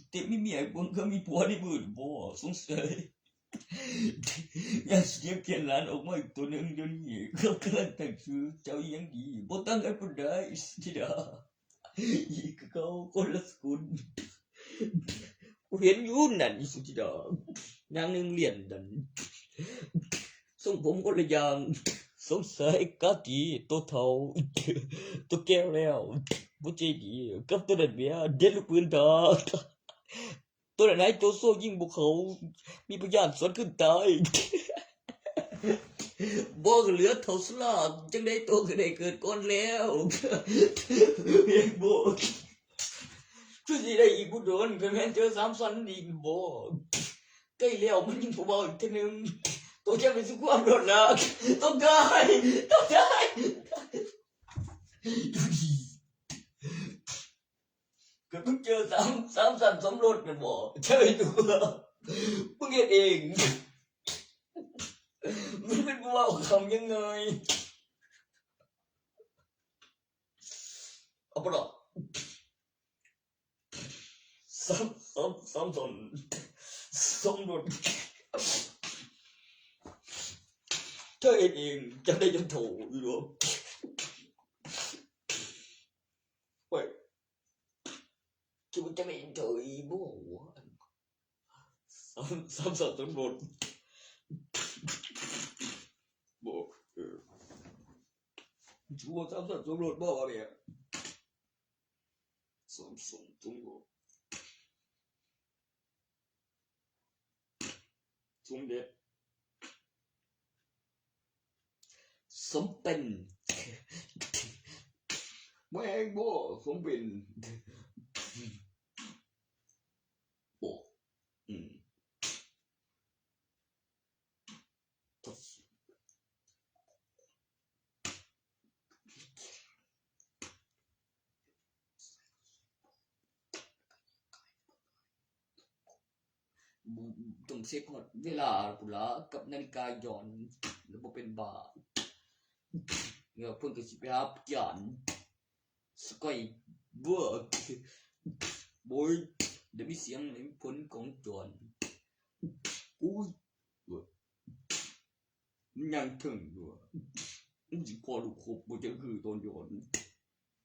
ແຕ່ມີເມຍ ເບິ່ງຄືມີຜົວໃນມືບໍ່ ສົງໄສ ຢາກຊິເກັບແຂນຫຼານອອກມາອີກໂຕໜຶ່ງດຽວນີ້ ເຂົາກຳລັງຕັ້ງຊື່ເຈົ້າອີ່ຫຍັງດີ ບໍ່ຕ່າງກັນປານໃດ ສຸທິດາ ອີກຄືເກົ່າ ຄົນລະສະກຸນ ເຫັນຢູ່ນັ້ນ ອີສຸທິດາ ນາງໜຶ່ງລຽນນັ້ນ ຊົງຜົມຄົນລະຢ່າງ ສົງໄສກາຕີໂຕເຖົ້າ ໂຕແກ່ແລ້ວ ບໍ່ໃຈດີກັບໂຕນັ້ນແໝ່ ເດັດລູກປືນທາ ໂຕນັ້ນນາຍໂຕໂຊຍິງບໍ່ເຂົ້າ ມີພະຍານສວນຄືນຕາຍ ບໍ່ເຫຼືອເທົ່າສຸລາ ຈັ່ງໃດໂຕກໍໄດ້ເກີດກ່ອນແລ້ວ ເຫັນບໍ່ ຄືຊິໄດ້ອີກບໍ່ດົນ ກໍແມ່ນເຈີສາມສັນອີກບໍ່ ໃກ້ແລ້ວມັນຍິງຜູ້ບ່າວອີກເທື່ອໜຶ່ງ ໂຕຈະໄປສູ່ຄວາມໂລດລາ ຕ້ອງໄດ້ ຕ້ອງໄດ້ ກໍມຶງເຈີສາມ ສາມສັນສົມລົດແມ່ນບໍ່ ເຈີຕົວ ມຶງເຮັດເອງ ມັນເປັນຜູ້ເວົ້າຄຳຍັງໄງ ເອົາປະລະ ສາມ ສາມ ສາມສັນສົມລົດ ເທື່ອເຮັດເອງຈະໄດ້ຈົນເຖົ້າຢູ່ດອກ ໂອ້ຍ ຄິດວ່າຈະໄດ້ເທົ່າອີ່ບໍ່ວະ ສາມ ສາມສັນສົມລົດ ບໍ່ ເອີ ຖືວ່າສາມສັນສົມລົດບໍ່ວະເບຍ ສາມສັນສົມລົດ ສົມເດັດ ສົມເປັນ ແມ່ນບໍ່ ສົມເປັນ ບໍ່ ອືມ ຕ້ອງເຊັກຮອດເວລາພຸ້ນລະ ກັບນາລິກາຍ້ອນ ລະບໍ່ເປັນບ້າ ແລ້ວເພິ່ນກໍຊິໄປຫາຈານ ສະກອຍເວີກ ໂອ້ຍ ໄດ້ມີສຽງໃນຜົນຂອງຈອນ ໂອ້ຍ ມັນຍ່າງເຖິງຢູ່ ມັນຊິພໍລູກຄົບບໍ່ຈັກຄືຕອນຍ້ອນ ຄັນ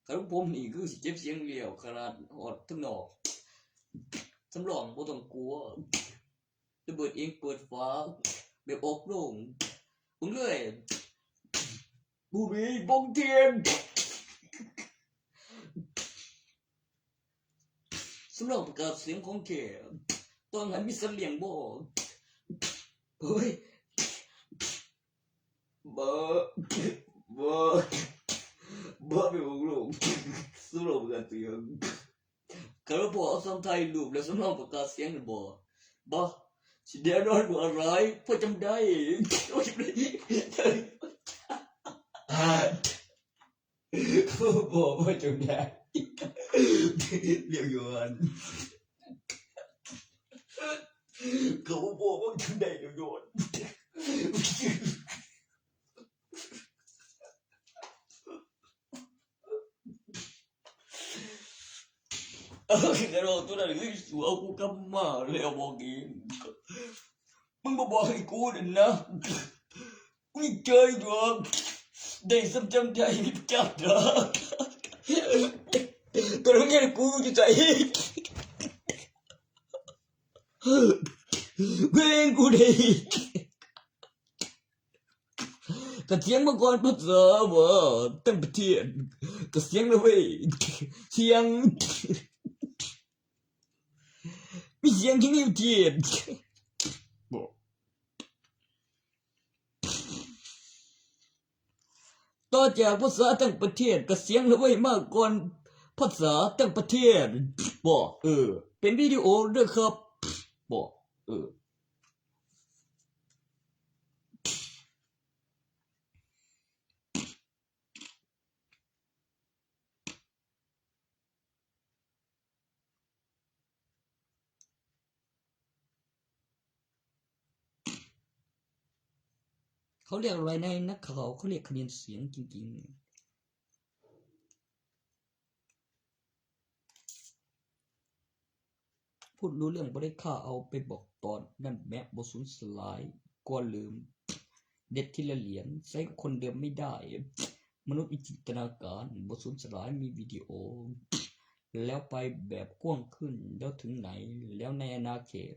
ຂອງຜົມນີ້ຄືຊິເກັບສຽງແລ້ວ ຂະໜາດຮອດເທິງນອກ ສຳລອງບໍ່ຕ້ອງກົວ ລະເບີດເອງເປີດຝາ ແບບອອກໂລງ ເບິ່ງເລີຍ ບູບີບົງທຽນ ສຳລອງປະກາດສຽງຂອງແທ້ ຕ້ອງໃຫ້ມີສັດລ້ຽງບໍ່ ໂອ້ຍ ເບີ ເບີ ເບີ ໄປເບິ່ງໂລກ ສຳລອງປະກາດສຽງ ຄັນວ່າພໍ່ເອົາຊ່ອງຖ່າຍຮູບແລ້ວສຳລອງປະກາດສຽງນັ້ນບໍ່ ບໍ່ ຊິແນ່ນອນວ່າຫຼາຍ ພໍຈຳໄດ້ ໂອ້ຍ ບໍ່ ບໍ່ ບໍ່ຈຳໄດ້ ລຽວຢວນ ກໍບໍ່ ບໍ່ຈຳໄດ້ລຽວຢວນ. ເອີ ກະໂດດໂຕນັ້ນຄືສວຍ ກູກັບມາແລ້ວບອກເອງ ມຶງບໍ່ບອກໃຫ້ກູນັ້ນນະ ກູເຈີຢູ່ ໄດ້ສ່ຳຈຳໄດ້ຈັບດອກ ໂຕໂຮງຮຽນກູຢູ່ໃສ ເວງກູໄດ້. ກະສຽງມາກ່ອນພາສາວ່າ ຕັ້ງປະເທດ ກະສຽງລະເວີຍ ສຽງ ມີສຽງທີ່ມີປະເທດ ບໍ່ ຕໍ່ຈາກພາສາຕ່າງປະເທດ ກະສຽງລະເວີຍມາກ່ອນພາສາຕ່າງປະເທດ ບໍ່ ເອີ ເປັນວິດີໂອເດີຄັບ ບໍ່ ເອີ. ເຂົາຮຽກອະໄລໃນນັກຂ່າວ ເຂົາຮຽກຄະແນນສຽງຈິງໆ. ພູດຮູ້ເລື່ອງບໍ່ໄດ້ ຂ້າເອົາໄປບອກຕອນນັ້ນແມະ ບໍ່ສູນສະຫຼາຍ ກວ່າລືມ ເດັດທີລະຫຼຽນ ໃຊ້ກັບຄົນເດີມໄມ່ໄດ້ ມະນຸດມີຈິນຕະນາການ ບໍ່ສູນສະຫຼາຍ ມີວິດີໂອ ແລ້ວໄປແບບກວ້າງຂຶ້ນ ແລ້ວເຖິງໄຫນ ແລ້ວໃນອານາເຂດ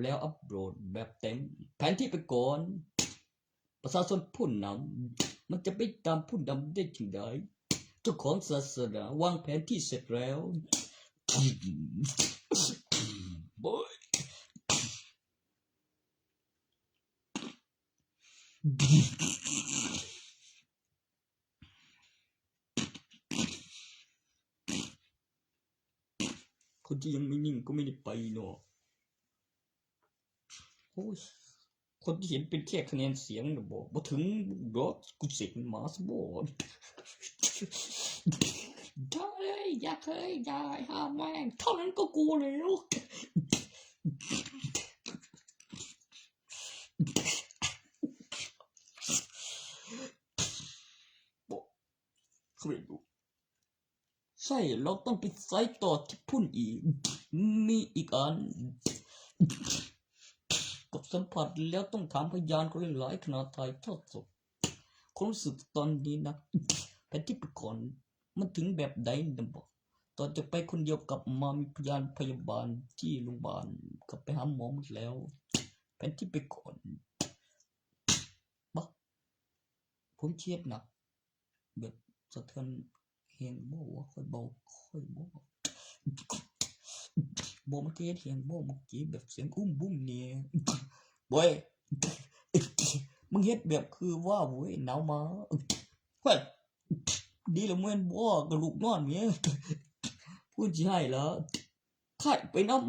ແລ້ວອັບໂຫຼດແບບເຕັມ ແຜນທີ່ໄປກ່ອນ ປະຊາຊົນຜູ້ນຳ ມັນຈະໄປຕາມຜູ້ນຳໄດ້ຈັ່ງໃດ? ເຈົ້າຂອງສາສະໜາວາງແຜນທີ່ເສັດແລ້ວ ໂອ້ຍ ຄົນທີ່ຍັງໄມ່ນິ່ງກໍໄມ່ໄດ້ໄປເນາະ. ໂອ້ຍ ຄົນທີ່ເຫັນເປັນແຄ່ຄະແນນສຽງນະບໍ ບໍ່ເຖິງດອກ ກູເສກມັນມາຊະບໍ. ໄດ້ເລີຍ ຢາກເລີຍ ຢ່າໃຫ້ຫ້າມແມ່ງ ເທົ່ານັ້ນກໍກູແລ້ວ. ບໍ່ ຄືເຫັນຢູ່. ໃຊ່ ລາວຕ້ອງໄປໃຊ້ຕໍ່ທີ່ພຸ້ນອີກ. ມີອີກອັນ ກັບສຳຜັດແລ້ວຕ້ອງຖາມພະຍານຄົນຫຼາຍໆຂະນະຖ່າຍທອດສົດ. ຄວາມຮູ້ສຶກຕອນນີ້ນະ ແຜນທີ່ໄປກ່ອນ ມັນເຖິງແບບໃດນະບໍ? ຕອນຈະໄປຄົນດຽວກັບມາມີພະຍານພະຍາບານທີ່ໂຮງບານ ກັບໄປຫາໝໍໝົດແລ້ວ. ແຜນທີ່ໄປກ່ອນ ບະ ຜົມເຄຍດໜັກ. ແບບສະເທືອນແຮງບໍ່ວະ? ຂ້ອຍເບົາ ຂ້ອຍບໍ່ ບໍ່ ມັນເຮັດແຮງບໍ່? ເມື່ອກີ້ແບບສຽງອຸ້ມບຸ້ມນີ້ ໂອ້ຍ ມຶງເຮັດແບບຄືວ່າ ໂອ້ຍ ໜາວມາ ໂອ້ຍ ດີແລ້ວແມ່ນບໍ່? ກະລຸກນອນແໝ ເພິ່ນຊິໃຫ້ລະ ໄຂ້ໄປນຳ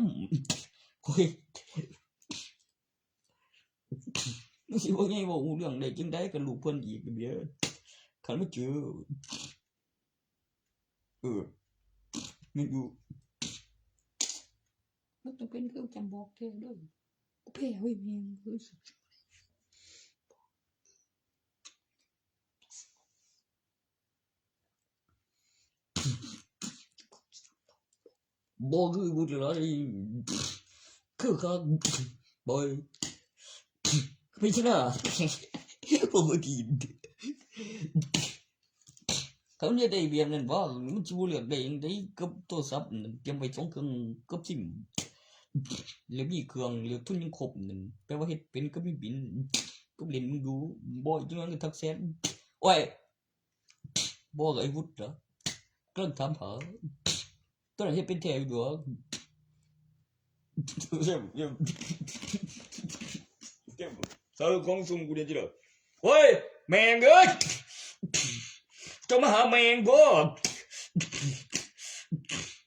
ໂອ້ຍ. ມັນຊິເວົ້າໃຫຍ່ເວົ້າຮູ້ເລື່ອງໄດ້ຈັ່ງໃດ ກັນລູກເພິ່ນອີກເດ ຄັນມາເຈີ ເອີ ແມ່ນຢູ່ ມັນຕ້ອງເປັນຄືຈັ່ງບອກແທ້ເດີ ກູແພ້ເວີຍແມ່ງເອີຍ. ບໍ່ຄືບຸດລະ ຄືຄັກ ບໍ່ ໄປຊະນະ ບໍ່ເບິ່ງ ຄັນມັນເຮັດໄດ້ແບບນັ້ນບໍ່ ມັນຊິບໍ່ເລືອກໄດ້ຫຍັງໃດ ກັບໂທລະສັບນັ້ນ ກຽມໄວ້ສອງເຄື່ອງກັບຊິມ ແລ້ວມີເຄື່ອງ ແລ້ວທຶນຍັງຄົບນັ້ນ ແປວ່າເຮັດເປັນກັບມີບິນ ກັບຫຼິ້ນມຶງດູ ບໍ່ ຈັ່ງນັ້ນກໍທັກແຊນ ໂອ້ຍ. ບໍ່ ໄອ້ວຸດນະ ກຳລັງຖາມຫາ ຕອນນັ້ນເຮັດເປັນແທ້ຢູ່ດອກ ສາວຂອງຊຸມກູເດນຈິເດີ ໂອ້ຍ ແມ່ງເອີຍ ເຈົ້າມາຫາແມ່ງບໍ່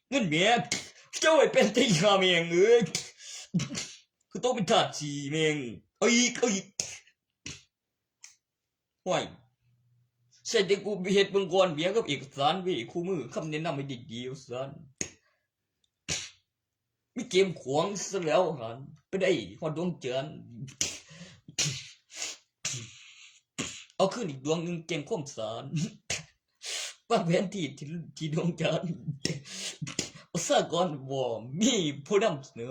ເງິນເມຍ ເຈົ້າໄວ້ເປັນຕິຫາແມ່ງເອີຍ ຄືຕົກເປັນທາດສີແມ່ງ ເອົາອີກ ເອົາອີກ. ຫ້ວຍ ໃສ່ແຕ່ກູເຮັດເບິ່ງກ່ອນ ເບຍກັບເອກະສານເວີຍ ຄູ່ມື ຄຳແນະນຳໃຫ້ດີໆ ວ່າຊັ້ນ ມີເກມຂວາງຊະແລ້ວຫັ້ນ ໄປໄດ້ຮອດດວງຈັນ ເອົາຄືນອີກດວງໜຶ່ງ ແຈ້ງຄວາມສານ ວາງແຜນທີ່ ທີ່ ທີ່ດວງຈັນ ປະຊາກອນບໍ່ມີຜູ້ນຳສະເໜີ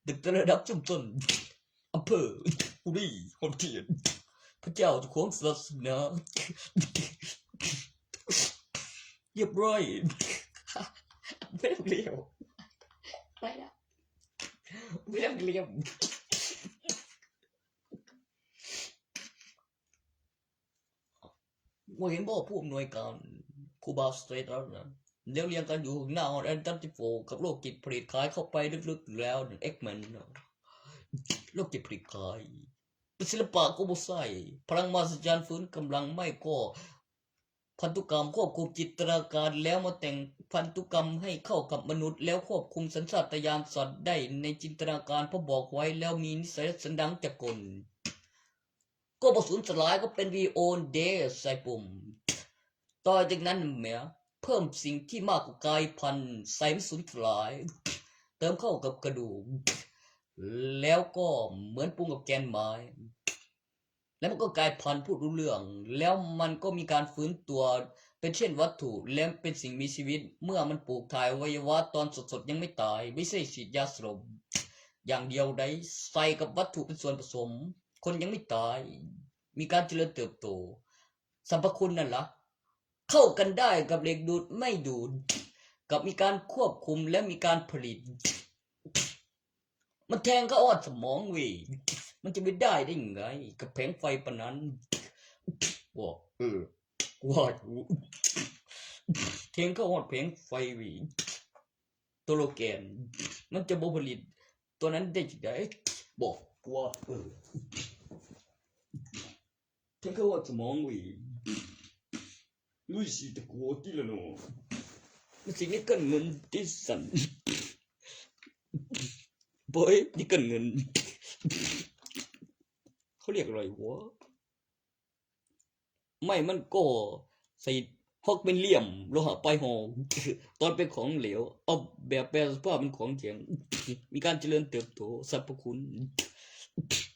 ຕັ້ງແຕ່ລະດັບຊຸມຊົນ ອຳເພີ ບຸຣີ ຮອນເທດ ພະເຈົ້າເຈົ້າຂອງສາສະໜາ ຮຽບຮ້ອຍ ໄປແລ້ວ ໄປແລ້ວ ໄປແລ້ວ. ບໍ່ເຫັນບໍ່ ຜູ້ອຳນວຍການຄູບາສະເຕຣດລະນະ ລຽງກັນຢູ່ໜ້າຫ້ອງອັນດັບສິບສີ່ ກັບໂລກຈິດຜະລິດຂາຍເຂົ້າໄປເລິກໆ ແລ້ວເອັກແມນ ໂລກຈິດຜະລິດຂາຍ ເປັນສິລະປະກໍບໍ່ໃຊ້ ພະລັງມະຫາສັດຈະຈັນ ຟື້ນກຳລັງໄມ້ກໍພັນທຸກຳ ຄວບຄຸມຈິນຕະນາການ ແລ້ວມາແຕ່ງພັນທຸກຳໃຫ້ເຂົ້າກັບມະນຸດ ແລ້ວຄວບຄຸມສັນຊາດຕະຍານສັດໄດ້ໃນຈິນຕະນາການ ເພາະບອກໄວ້ແລ້ວມີນິໄສສັນດານຈັກກົນ ກໍບໍ່ສູນສະຫຼາຍ ກໍເປັນວິດີໂອເດ ໃສ່ປຸ່ມ ຕໍ່ຈາກນັ້ນແໝ ເພີ່ມສິ່ງທີ່ມາກກວ່າກາຍພັນ ໃສ່ມັນສູນສະຫຼາຍ ເຕີມເຂົ້າກັບກະດູກ ແລ້ວກໍເໝືອນປຸງກັບແກ່ນໄມ້ ແລ້ວມັນກໍກາຍພັນ ພູດຮູ້ເລື່ອງ ແລ້ວມັນກໍມີການຟື້ນຕົວເປັນເຊັ່ນວັດຖຸ ແລະ ເປັນສິ່ງມີຊີວິດ ເມື່ອມັນປູກຖ່າຍອະໄວຍະວະຕອນສົດໆ ຍັງໄມ່ຕາຍ ບໍ່ໃຊ້ສີດຢາສະຫຼົບຢ່າງດຽວໃດ ໃສ່ກັບວັດຖຸເປັນສ່ວນປະສົມ ຄົນຍັງໄມ່ຕາຍ ມີການຈະເລີນເຕີບໂຕ ສັບພະຄຸນນັ້ນລະ ເຂົ້າກັນໄດ້ກັບເຫຼັກດູດໄມ້ດູດ ກັບມີການຄວບຄຸມ ແລະ ມີການຜະລິດ ມັນແທງເຂົ້າຮອດສະໝອງເວີຍ ມັນຈະເປັນໄດ້ໄດ້ຫຍັງໃດ ກັບແຜງໄຟປານນັ້ນ ບໍ່ ເອີ ວ່າຢູ່ ແທງເຂົ້າຮອດແຜງໄຟເວີຍ ໂຕໂລແກນ ມັນຈະບໍ່ຜະລິດຕົວນັ້ນໄດ້ຈັ່ງໃດ ບໍ່ ວ່າ ເອີ ແທງເຂົ້າຮອດສະໝອງເວີຍ ລຸຍຊິຕະກົວຕິລະເນາະ ມັນຊິມີການເງິນຕິສັນ ບໍ່ເອີຍ ມີການເງິນ ເຂົາຮຽກອະໄລວະ ໄມ້ມັນກໍໃສ່ຮອກເປັນຫຼ່ຽມ ໂລຫະປ້າຍຮອກ ຕອນເປັນຂອງເຫຼວ ອອກແບບແປສະພາບເປັນຂອງແຂງ ມີການຈະເລີນເຕີບໂຕ ສັບພະຄຸນ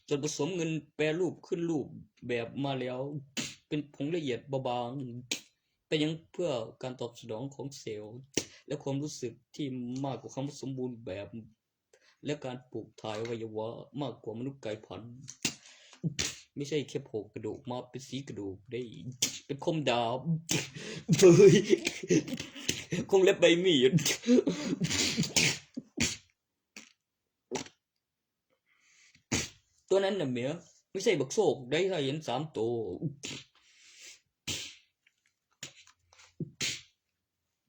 ສ່ວນປະສົມເງິນແປຮູບຄືນຮູບແບບມາແລ້ວ ເປັນຜົງລະອຽດເບົາບາງ ເປັນຫຍັງເພື່ອການຕອບສະໜອງຂອງເຊວ ແລະ ຄວາມຮູ້ສຶກທີ່ມາກກວ່າຄຳວ່າສົມບູນແບບ ແລະ ການປູກຖ່າຍອະໄວຍະວະມາກກວ່າມະນຸດກາຍພັນ ບໍ່ໃຊ່ແຄ່ໂຜກກະດູກມາເປັນສີກະດູກເດ້ ເປັນຄົມດາບ ເອີຍ ຄົມເລັບໃບມີດ ຕົວນັ້ນນະແມ່ ບໍ່ໃຊ່ບັກໂຊກໃດ ຖ້າເຫັນສາມໂຕ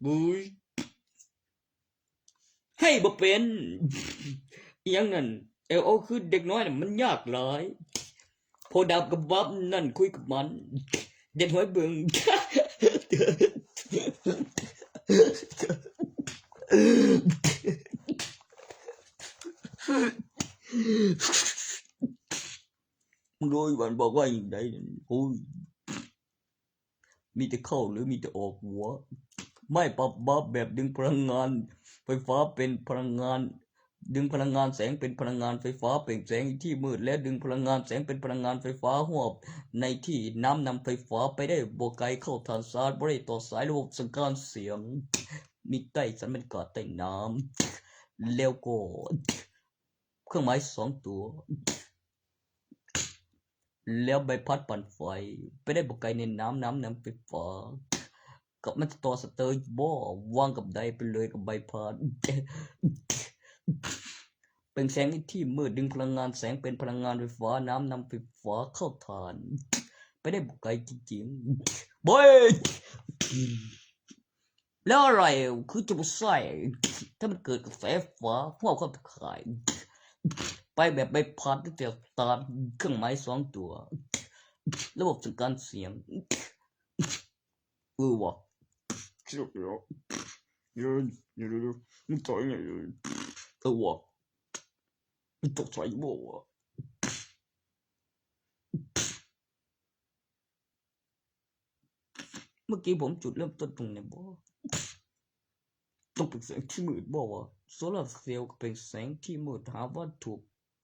ບຸ້ຍ ໃຫ້ບໍ່ເປັນ ອີ່ຫຍັງນັ້ນ ເອົາ ເອົາຄືເດັກນ້ອຍນະ ມັນຍາກຫຼາຍ ພໍດາບກັບບັບນັ້ນ ຄຸຍກັບມັນ ເດັດຫວຍເບິ່ງ ໂດຍມັນບອກວ່າຈັ່ງໃດ ໂອ້ຍ. ມີແຕ່ເຂົ້າ ຫຼື ມີແຕ່ອອກວະ? ໄມ້ປັບບັບແບບດຶງພະລັງງານໄຟຟ້າເປັນພະລັງງານ ດຶງພະລັງງານແສງເປັນພະລັງງານໄຟຟ້າ ເປັ່ງແສງໃນທີ່ມືດ ແລະ ດຶງພະລັງງານແສງເປັນພະລັງງານໄຟຟ້າຮວບໃນທີ່ນ້ຳນຳໄຟຟ້າໄປໄດ້ບໍ່ໄກ ເຂົ້າຖານຊາດບໍ່ໄດ້ຕໍ່ສາຍລະບົບສັ່ງການສຽງ ມີໃຕ້ສັນບັນຍາກາດໃຕ້ນ້ຳ ແລ້ວກໍ ເຄື່ອງໝາຍສອງຕົວ ແລ້ວໃບພັດປັ່ນໄຟ ໄປໄດ້ບໍ່ໄກແນ່ນອນ ນ້ຳນຳໄຟຟ້າ ກັບມັນຈະຕໍ່ສະເຕີຍບໍ່ ວາງກັບໃດໄປເລີຍກັບໃບພັດ ເປັ່ງແສງໃນທີ່ມືດ ດຶງພະລັງງານແສງເປັນພະລັງງານໄຟຟ້າ ນ້ຳນຳໄຟຟ້າເຂົ້າຖານ ໄປໄດ້ບໍ່ໄກຈິງໆ ໂອ້ຍ. ແລ້ວອະໄລຄືຈະບໍ່ໃຊ້ ຖ້າມັນເກີດກະແສໄຟຟ້າ ຮວບເຂົ້າຕາຂ່າຍ ໄປແບບໃບພັດ ແຕ່ສະຕາດເຄື່ອງໝາຍສອງຕົວ ລະບົບສັ່ງການສຽງ ເອີວ່າ ເອີວ່າ ມັນຕອນນີ້ ເອີວ່າ ມັນຕົກໃສ່ບໍ່ວະ? ເມື່ອກີ້ຜົມຈຸດເລີ່ມຕົ້ນຕົງນີ້ບໍ່? ຕ້ອງເປັນແສງທີ່ມືດບໍ່ວະ? ໂຊລາເຊວກໍເປັນແສງທີ່ມືດ ຫາວັດຖຸ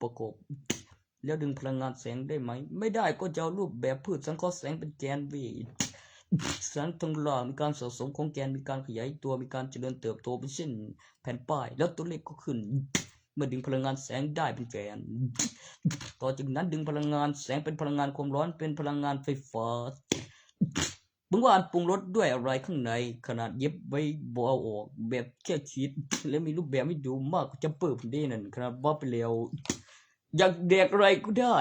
ປະກອບ ແລ້ວດຶງພະລັງງານແສງໄດ້ໄໝ? ໄມ່ໄດ້ ກໍຈະເອົາຮູບແບບພືດສັງເຄາະແສງເປັນແກ່ນເວີຍ ແສງທັງຫຼາຍມີການສະສົມຂອງແກ່ນ ມີການຂະຫຍາຍຕົວ ມີການຈະເລີນເຕີບໂຕ ເປັນເຊັ່ນແຜ່ນປ້າຍ ແລ້ວຕົວເລກກໍຂຶ້ນ ເມື່ອດຶງພະລັງງານແສງໄດ້ເປັນແກ່ນ ຕໍ່ຈາກນັ້ນດຶງພະລັງງານແສງເປັນພະລັງງານຄວາມຮ້ອນ ເປັນພະລັງງານໄຟຟ້າ. ເບິ່ງວ່າອັນປຸງລົດດ້ວຍອະໄລຂ້າງໃນ ຂະໜາດຫຍິບໄວ້ບໍ່ເອົາອອກ ແບບແຄ່ຄິດ ແລະ ມີຮູບແບບໃຫ້ດູ ມາກກວ່າຈັມເປີພຸ້ນເດ້ນັ້ນ ຂະໜາດວ່າໄປແລ້ວ ຢາກແດກອະໄລກໍໄດ້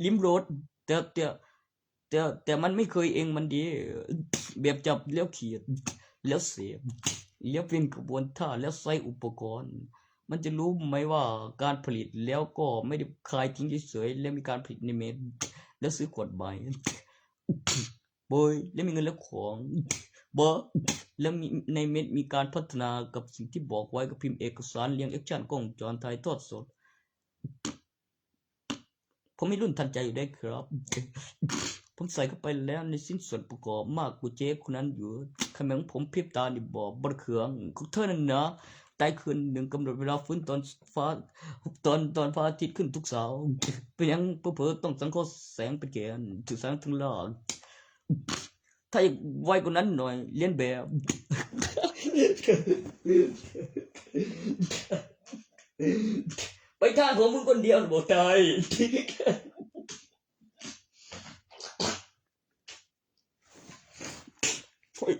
ລິມລົດ ແຕ່ ແຕ່ ແຕ່ ແຕ່ມັນໄມ່ເຄີຍເອງມັນເດ້ ແບບຈັບແລ້ວຂຽດ ແລ້ວເສບ ແລ້ວເປັນຂະບວນທ່າ ແລ້ວໃຊ້ອຸປະກອນ. ມັນຈະຮູ້ໄໝວ່າການຜະລິດແລ້ວກໍໄມ່ໄດ້ຂາຍຖິ້ມເສຍໆ ແລ້ວມີການຜະລິດໃນເມັດ ແລ້ວຊື້ຂວດໃໝ່ ໂບຍ ແລ້ວມີເງິນແລ້ວຂອງ ບໍ່ ແລ້ວມີ ໃນເມັດມີການພັດທະນາກັບສິ່ງທີ່ບອກໄວ້ ກໍພິມເອກະສານ ລຽງແອັກຊັນ ກ້ອງວົງຈອນ ຖ່າຍທອດສົດ. ຜົມມີລຸ້ນທັນໃຈຢູ່ເດ້ຄັບ ຜົມໃສ່ເຂົ້າໄປແລ້ວໃນຊິ້ນສ່ວນປະກອບ ມາກກວ່າເຈຄົນນັ້ນຢູ່. ຄັນແມ່ນຂອງຜົມ ພິບຕານີ້ບໍ່ ບໍ່ໄດ້ເຄື່ອງ ຂອງເທີນັ້ນນະ ຕາຍຄືນໜຶ່ງ ກຳນົດເວລາຟື້ນຕອນຟ້າ ຕອນ ຕອນພະອາທິດຂຶ້ນທຸກເຊົ້າ. ເປັນຫຍັງເຜີໆຕ້ອງສັງເຄາະແສງເປັນແກນ ຖືກແສງເຖິງລາກ. ຖ້າຢາກໄວກວ່ານັ້ນໜ້ອຍ ລຽນແບບ ໄປທາງຂອງມຶງຄົນດຽວບໍ່ຕາຍ. ໂອ້ຍ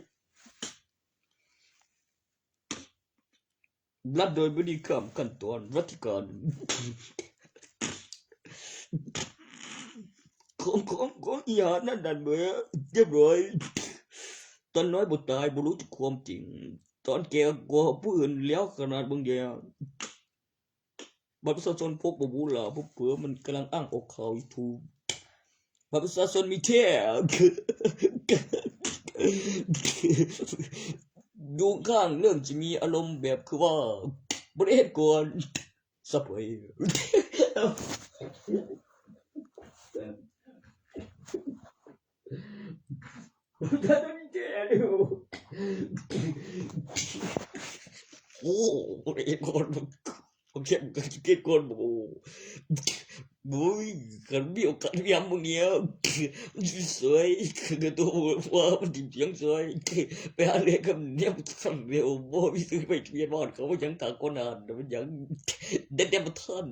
ລັດໂດຍບໍລິກຳ ຂັ້ນຕອນວັດທິການ ຂອງ ຂອງ ຂອງອີ່ຫານັ້ນນັ້ນເບີ ຮຽບຮ້ອຍ. ຕານ້ອຍບໍ່ຕາຍ ບໍ່ຮູ້ຈັກຄວາມຈິງ ຕາແກ່ກວ່າຜູ້ອື່ນແລ້ວຂະໜາດເບິ່ງແຍງ. ບັດປະຊາຊົນພົບບໍ່ບູຫຼາ ເຜີໆມັນກຳລັງອ້າງອອກຂ່າວຢູທູບ ບັດປະຊາຊົນມີແທ້ ຢູ່ຂ້າງເລີ່ມຊິມີອາລົມແບບຄືວ່າບໍ່ໄດ້ເຮັດກ່ອນ ສະເພຍ. ໂອ້ ເຮັດກ່ອນ ເກັບ ເກັບກ່ອນບໍ່ ໂອ້ຍ ຄັນມີໂອກາດຍາມມື້ນີ້ ມັນຊິຊ່ວຍ ຄືໂຕວ່າມັນຊິພຽງຊ່ວຍ ໄປຫາເລື່ອຍກັບແນວ ແນວບໍ່ມີຊື້ໄປທະບຽນບ້ານເຂົາ ຍັງຖ້າກ່ອນນານ ມັນຍັງໄດ້ແຕ່ບໍ່ທັນ.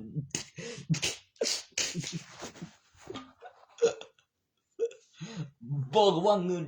ບໍ່ກະວາງເງິນ.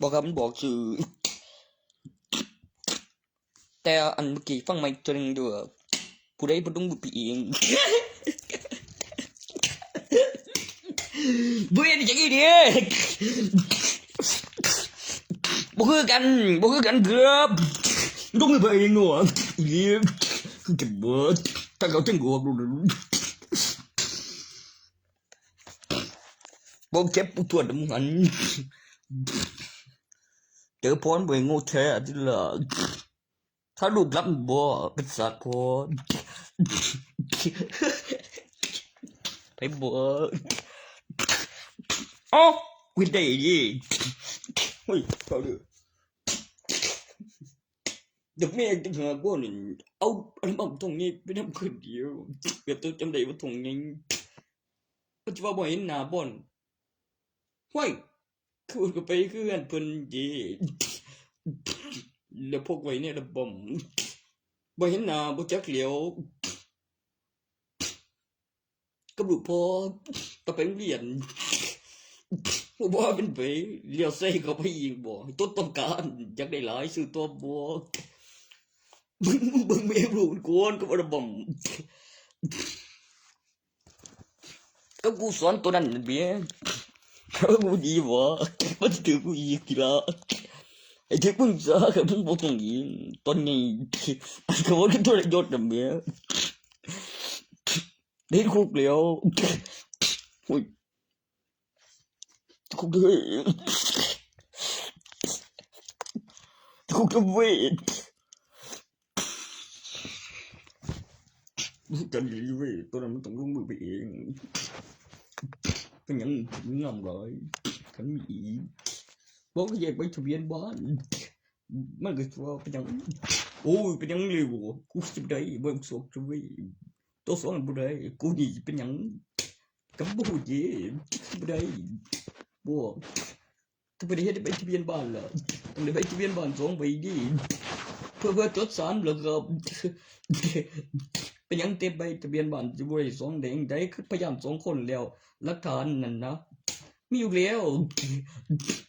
ບໍ່ຄັບ ມັນບອກຊື່. ແຕ່ອັນເມື່ອກີ້ຟັງໃໝ່ເທື່ອໜຶ່ງເດີ້. ຜູ້ໃດບໍ່ຕ້ອງບຸດໄປເອງ. ບໍ່ເຮັດຈັ່ງຊີ້ເດ້. ບໍ່ຄືກັນ ບໍ່ຄືກັນເກືອບ. ຕ້ອງໄປເອງເນາະ. ອີ ຄືຈະເບິດ ຖ້າເຂົາເຖິງອອກ. ບໍ່ເຈັບປວດນຳຫັ້ນ. ເຈີພອນບໍ່ໃຫ້ໂງ່ແທ້ຕິລະ. ຖ້າລູກລັບບໍ່ເປັນສາກພໍໄປບໍ່. ເອົ້າ ວິດໄດ້ດີ. ໂອ້ຍ ເອົາເດີ້. ດອກແມ່ຈັ່ງຫາບໍ່ນີ້ ເອົາອັນບັ້ມທ້ອງໃຫຍ່ໄປນຳຄືນດຽວ. ແບບໂຕຈຳໄດ້ວ່າທ້ອງໃຫຍ່. ປັດຈຸບັນບໍ່ເຫັນໜ້າບ່ອນ. ຫ້ວຍ ຄືເພິ່ນກໍໄປຄືເຮືອນເພິ່ນເດ ແລ້ວພົກໄວ້ໃນອັລບັ້ມ. ບໍ່ເຫັນໜ້າ ບໍ່ຈັກແລ້ວ ກັບລູກພໍ່ ຕ້ອງໄປໂຮງຮຽນ. ບໍ່ວ່າເປັນໄປ ລ້ຽວໃສ່ເຂົ້າໄປອີກບໍ່ ຕົວຕ້ອງການ ຢາກໄດ້ຫຼາຍ ຊື້ຕໍ່ບໍ່. ເບິ່ງ ເບິ່ງແມ່ລູກກ່ອນກັບອັລບັ້ມ. ກໍກູສອນຕົວນັ້ນແມ່ນເບ ເອີ ກູດີບໍ່ ມັນຊິຖືກກູອີກທີລະ ໃຫ້ຖືກມຶງຊະ ຄັນມຶງບໍ່ຕ້ອງອີກຕອນນີ້ ອັນກະວ່າຄືໂທລະຍົດນະແມ່ ເຮັດຄຸກແລ້ວ ໂອ້ຍ. ຄຸກເລີຍ ຄຸກເລີຍເວີຍ ກັນດີເວີຍ ຕອນນັ້ນມັນຕ້ອງລົງມືໄປເອງ. ເປັນຫຍັງງາມຫຼາຍ ຄັນມີອີກ ບອກໃຫ້ແຍກໃບທະບຽນບ້ານ. ມັນກໍຊິວ່າເປັນຫຍັງ ໂອ້ຍ ເປັນຫຍັງເລີຍບໍ່ ກູຊິບໍ່ໄດ້ ບໍ່ສອກເລີຍ ໂຕສອກບໍ່ໄດ້ ກູນີ້ຊິເປັນຫຍັງ ກໍບໍ່ຮູ້ເດ້ ບໍ່ໄດ້ບໍ່ ກໍບໍ່ໄດ້ເຮັດໃບທະບຽນບ້ານລະ ຕ້ອງໄດ້ໃບທະບຽນບ້ານສອງໃບເດ້ ເພື່ອ ເພື່ອຈົດສານ ແລ້ວກໍ ເປັນຫຍັງແຕ່ໃບທະບຽນບ້ານຊິບໍ່ໄດ້ສອງແດງໃດ ຄືພະຍານສອງຄົນແລ້ວ ຫຼັກຖານນັ້ນນະ ມີຢູ່ແລ້ວ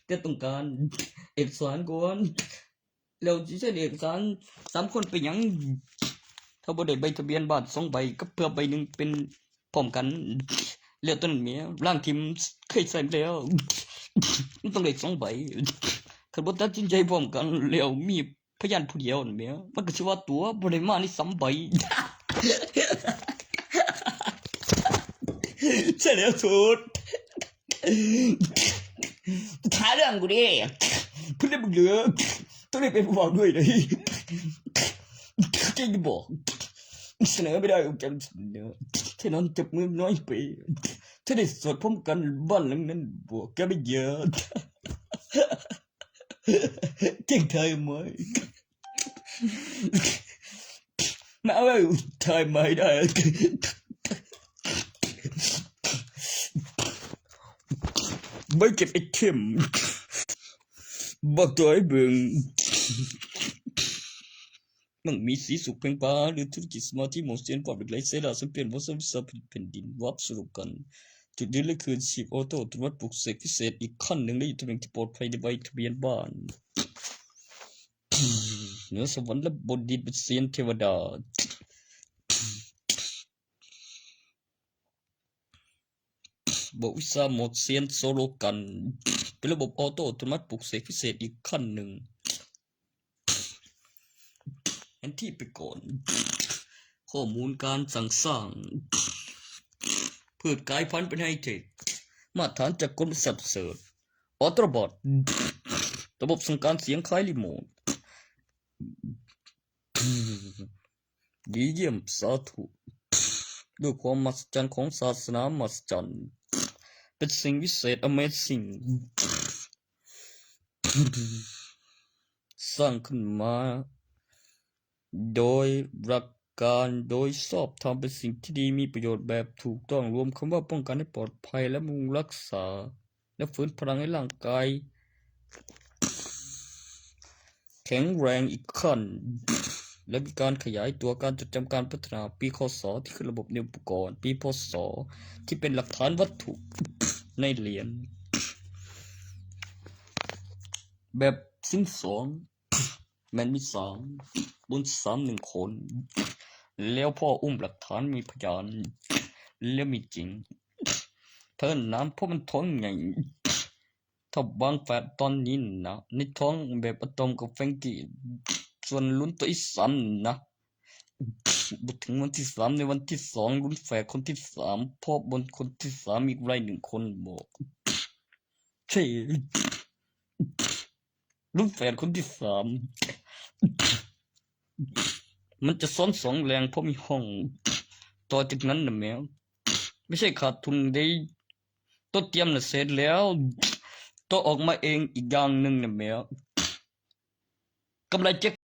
ແຕ່ຕ້ອງການເອກະສານກ່ອນ ແລ້ວຊິເຊັນເອກະສານສາມຄົນໄປຫຍັງ ຖ້າບໍ່ໄດ້ໃບທະບຽນບ້ານສອງໃບ ກັບເພື່ອໃບໜຶ່ງເປັນພ້ອມກັນ ແລ້ວຕອນນັ້ນແໝ່ ລ້າງຖິ້ມ ເຄີຍໃຊ້ມາແລ້ວ ມັນຕ້ອງໄດ້ສອງໃບ ຄັນບໍ່ຕັດສິນໃຈພ້ອມກັນ ແລ້ວມີພະຍານຜູ້ດຽວນັ້ນແໝ່ ມັນກໍຊິວ່າຕົວະ ບໍ່ໄດ້ມານີ້ສາມໃບ. ໃຊ່ແລ້ວໂທດ ຫາເລື່ອງກູເດ້ ເພິ່ນໄດ້ບັກເຫຼືອ ຕ້ອງໄດ້ເປັນຜູ້ເວົ້າດ້ວຍເດ້ ເກັ່ງບໍ່ ສະເໜີໄປໄດ້ ເຈົ້າສະເໜີ ແຕ່ນອນຈັບມືນ້ອຍໄປ ເຈົ້າໄດ້ສອດພ້ອມກັນບ້ານຫຼັງນັ້ນບໍ່ ແກໄປເຢີດ ເກັ່ງໄທມາ ມາເອົາໄທມາໃຫ້ໄດ້ ໄປເກັບໄອເທັມ ບັກຕົວໃຫ້ເບິ່ງ ມັນມີສີສຸກເພງປາ ຫຼື ທຸລະກິດສະມາທິ ໝໍຊຽນ ປອດເຫຼັກໄຫຼ ເຊລາ ແຊມປຽນ ວອສ ວິຊາແຜ່ນດິນ ວັບ ສະໂລແກນ ຈຸດຢືນ ແລະ ຄືນຊີບ ອອໂຕ້ ອັດຕະໂນມັດ ປຸກເສກພິເສດ ອີກຂັ້ນໜຶ່ງ ແລະ ຢູ່ຕຳແໜ່ງທີ່ປອດໄພ ໃນໃບທະບຽນບ້ານ. ເໜືອສະຫວັນ ແລະ ບົນດິນ ເປັນຊຽນເທວະດາ ບອກວິຊາໝອກຊຽນໂຊໂລກັນ ເປັນລະບົບອອໂຕ້ອັດຕະໂນມັດ ປຸກເສກພິເສດອີກຂັ້ນໜຶ່ງ ແຜນທີ່ໄປກ່ອນ ຂໍ້ມູນການສ້າງສ້າງ ພືດກາຍພັນເປັນໄຮເທັກ ມາດຕະຖານຈາກກົນບໍລິສັດປະເສີດ ອອໂຕຣະບອດ ລະບົບສັ່ງການສຽງຂາຍຣີໂມດ ດີຢ້ຽມ ສາທຸ ດ້ວຍຄວາມມະຫັດສະຈັນຂອງສາສະໜາມະຫັດສະຈັນ ເປັນສິ່ງວິເສດ ອະເມຊິງ ສ້າງຂຶ້ນມາໂດຍຫຼັກການໂດຍຊອບທຳ ເປັນສິ່ງທີ່ດີ ມີປະໂຫຍດແບບຖືກຕ້ອງ ລວມຄຳວ່າປ້ອງກັນໃຫ້ປອດໄພ ແລະ ບຳລຸງຮັກສາ ແລະ ຟື້ນພະລັງໃຫ້ຮ່າງກາຍແຂງແຮງອີກຂັ້ນ ແລະ ມີການຂະຫຍາຍຕົວການຈົດຈຳການພັດທະນາ ປີ ຄ.ສ. ທີ່ຂຶ້ນລະບົບໃນອຸປະກອນ ປີ ພ.ສ. ທີ່ເປັນຫຼັກຖານວັດຖຸໃນຫຼຽນ ແບບຊີ້ນສອງ ແມ່ນມີສາມ ບົນສາມ ໜຶ່ງຄົນ ແລ້ວພໍອຸ້ມຫຼັກຖານມີພະຍານ ແລ້ວມີຈິງ ເທົ່ານັ້ນນະ ເພາະມັນທ້ອງໃຫຍ່ ຖ້າວາງແຝດຕອນນີ້ນະ ໃນທ້ອງແບບອາຕອມກັບແຟງກີ້ ສ່ວນລຸ້ນໂຕທີສາມນະ ບໍ່ເຖິງວັນທີສາມ ໃນວັນທີສອງ ລຸ້ນແຝດຄົນທີສາມ ເພາະບົນຄົນທີສາມອີກໄດ້ໜຶ່ງຄົນບໍ ເຊ ລຸ້ນແຝດຄົນທີສາມ ມັນຈະຊ້ອນສອງແຮງ ເພາະມີຫ້ອງ ຕໍ່ຈາກນັ້ນນະແມວ ບໍ່ໃຊ່ຂາດທຶນເດ້ ໂຕຕຽມນະເສັດແລ້ວ ໂຕອອກມາເອງອີກຢ່າງໜຶ່ງນະແມວ ກຳໄລເຈັດ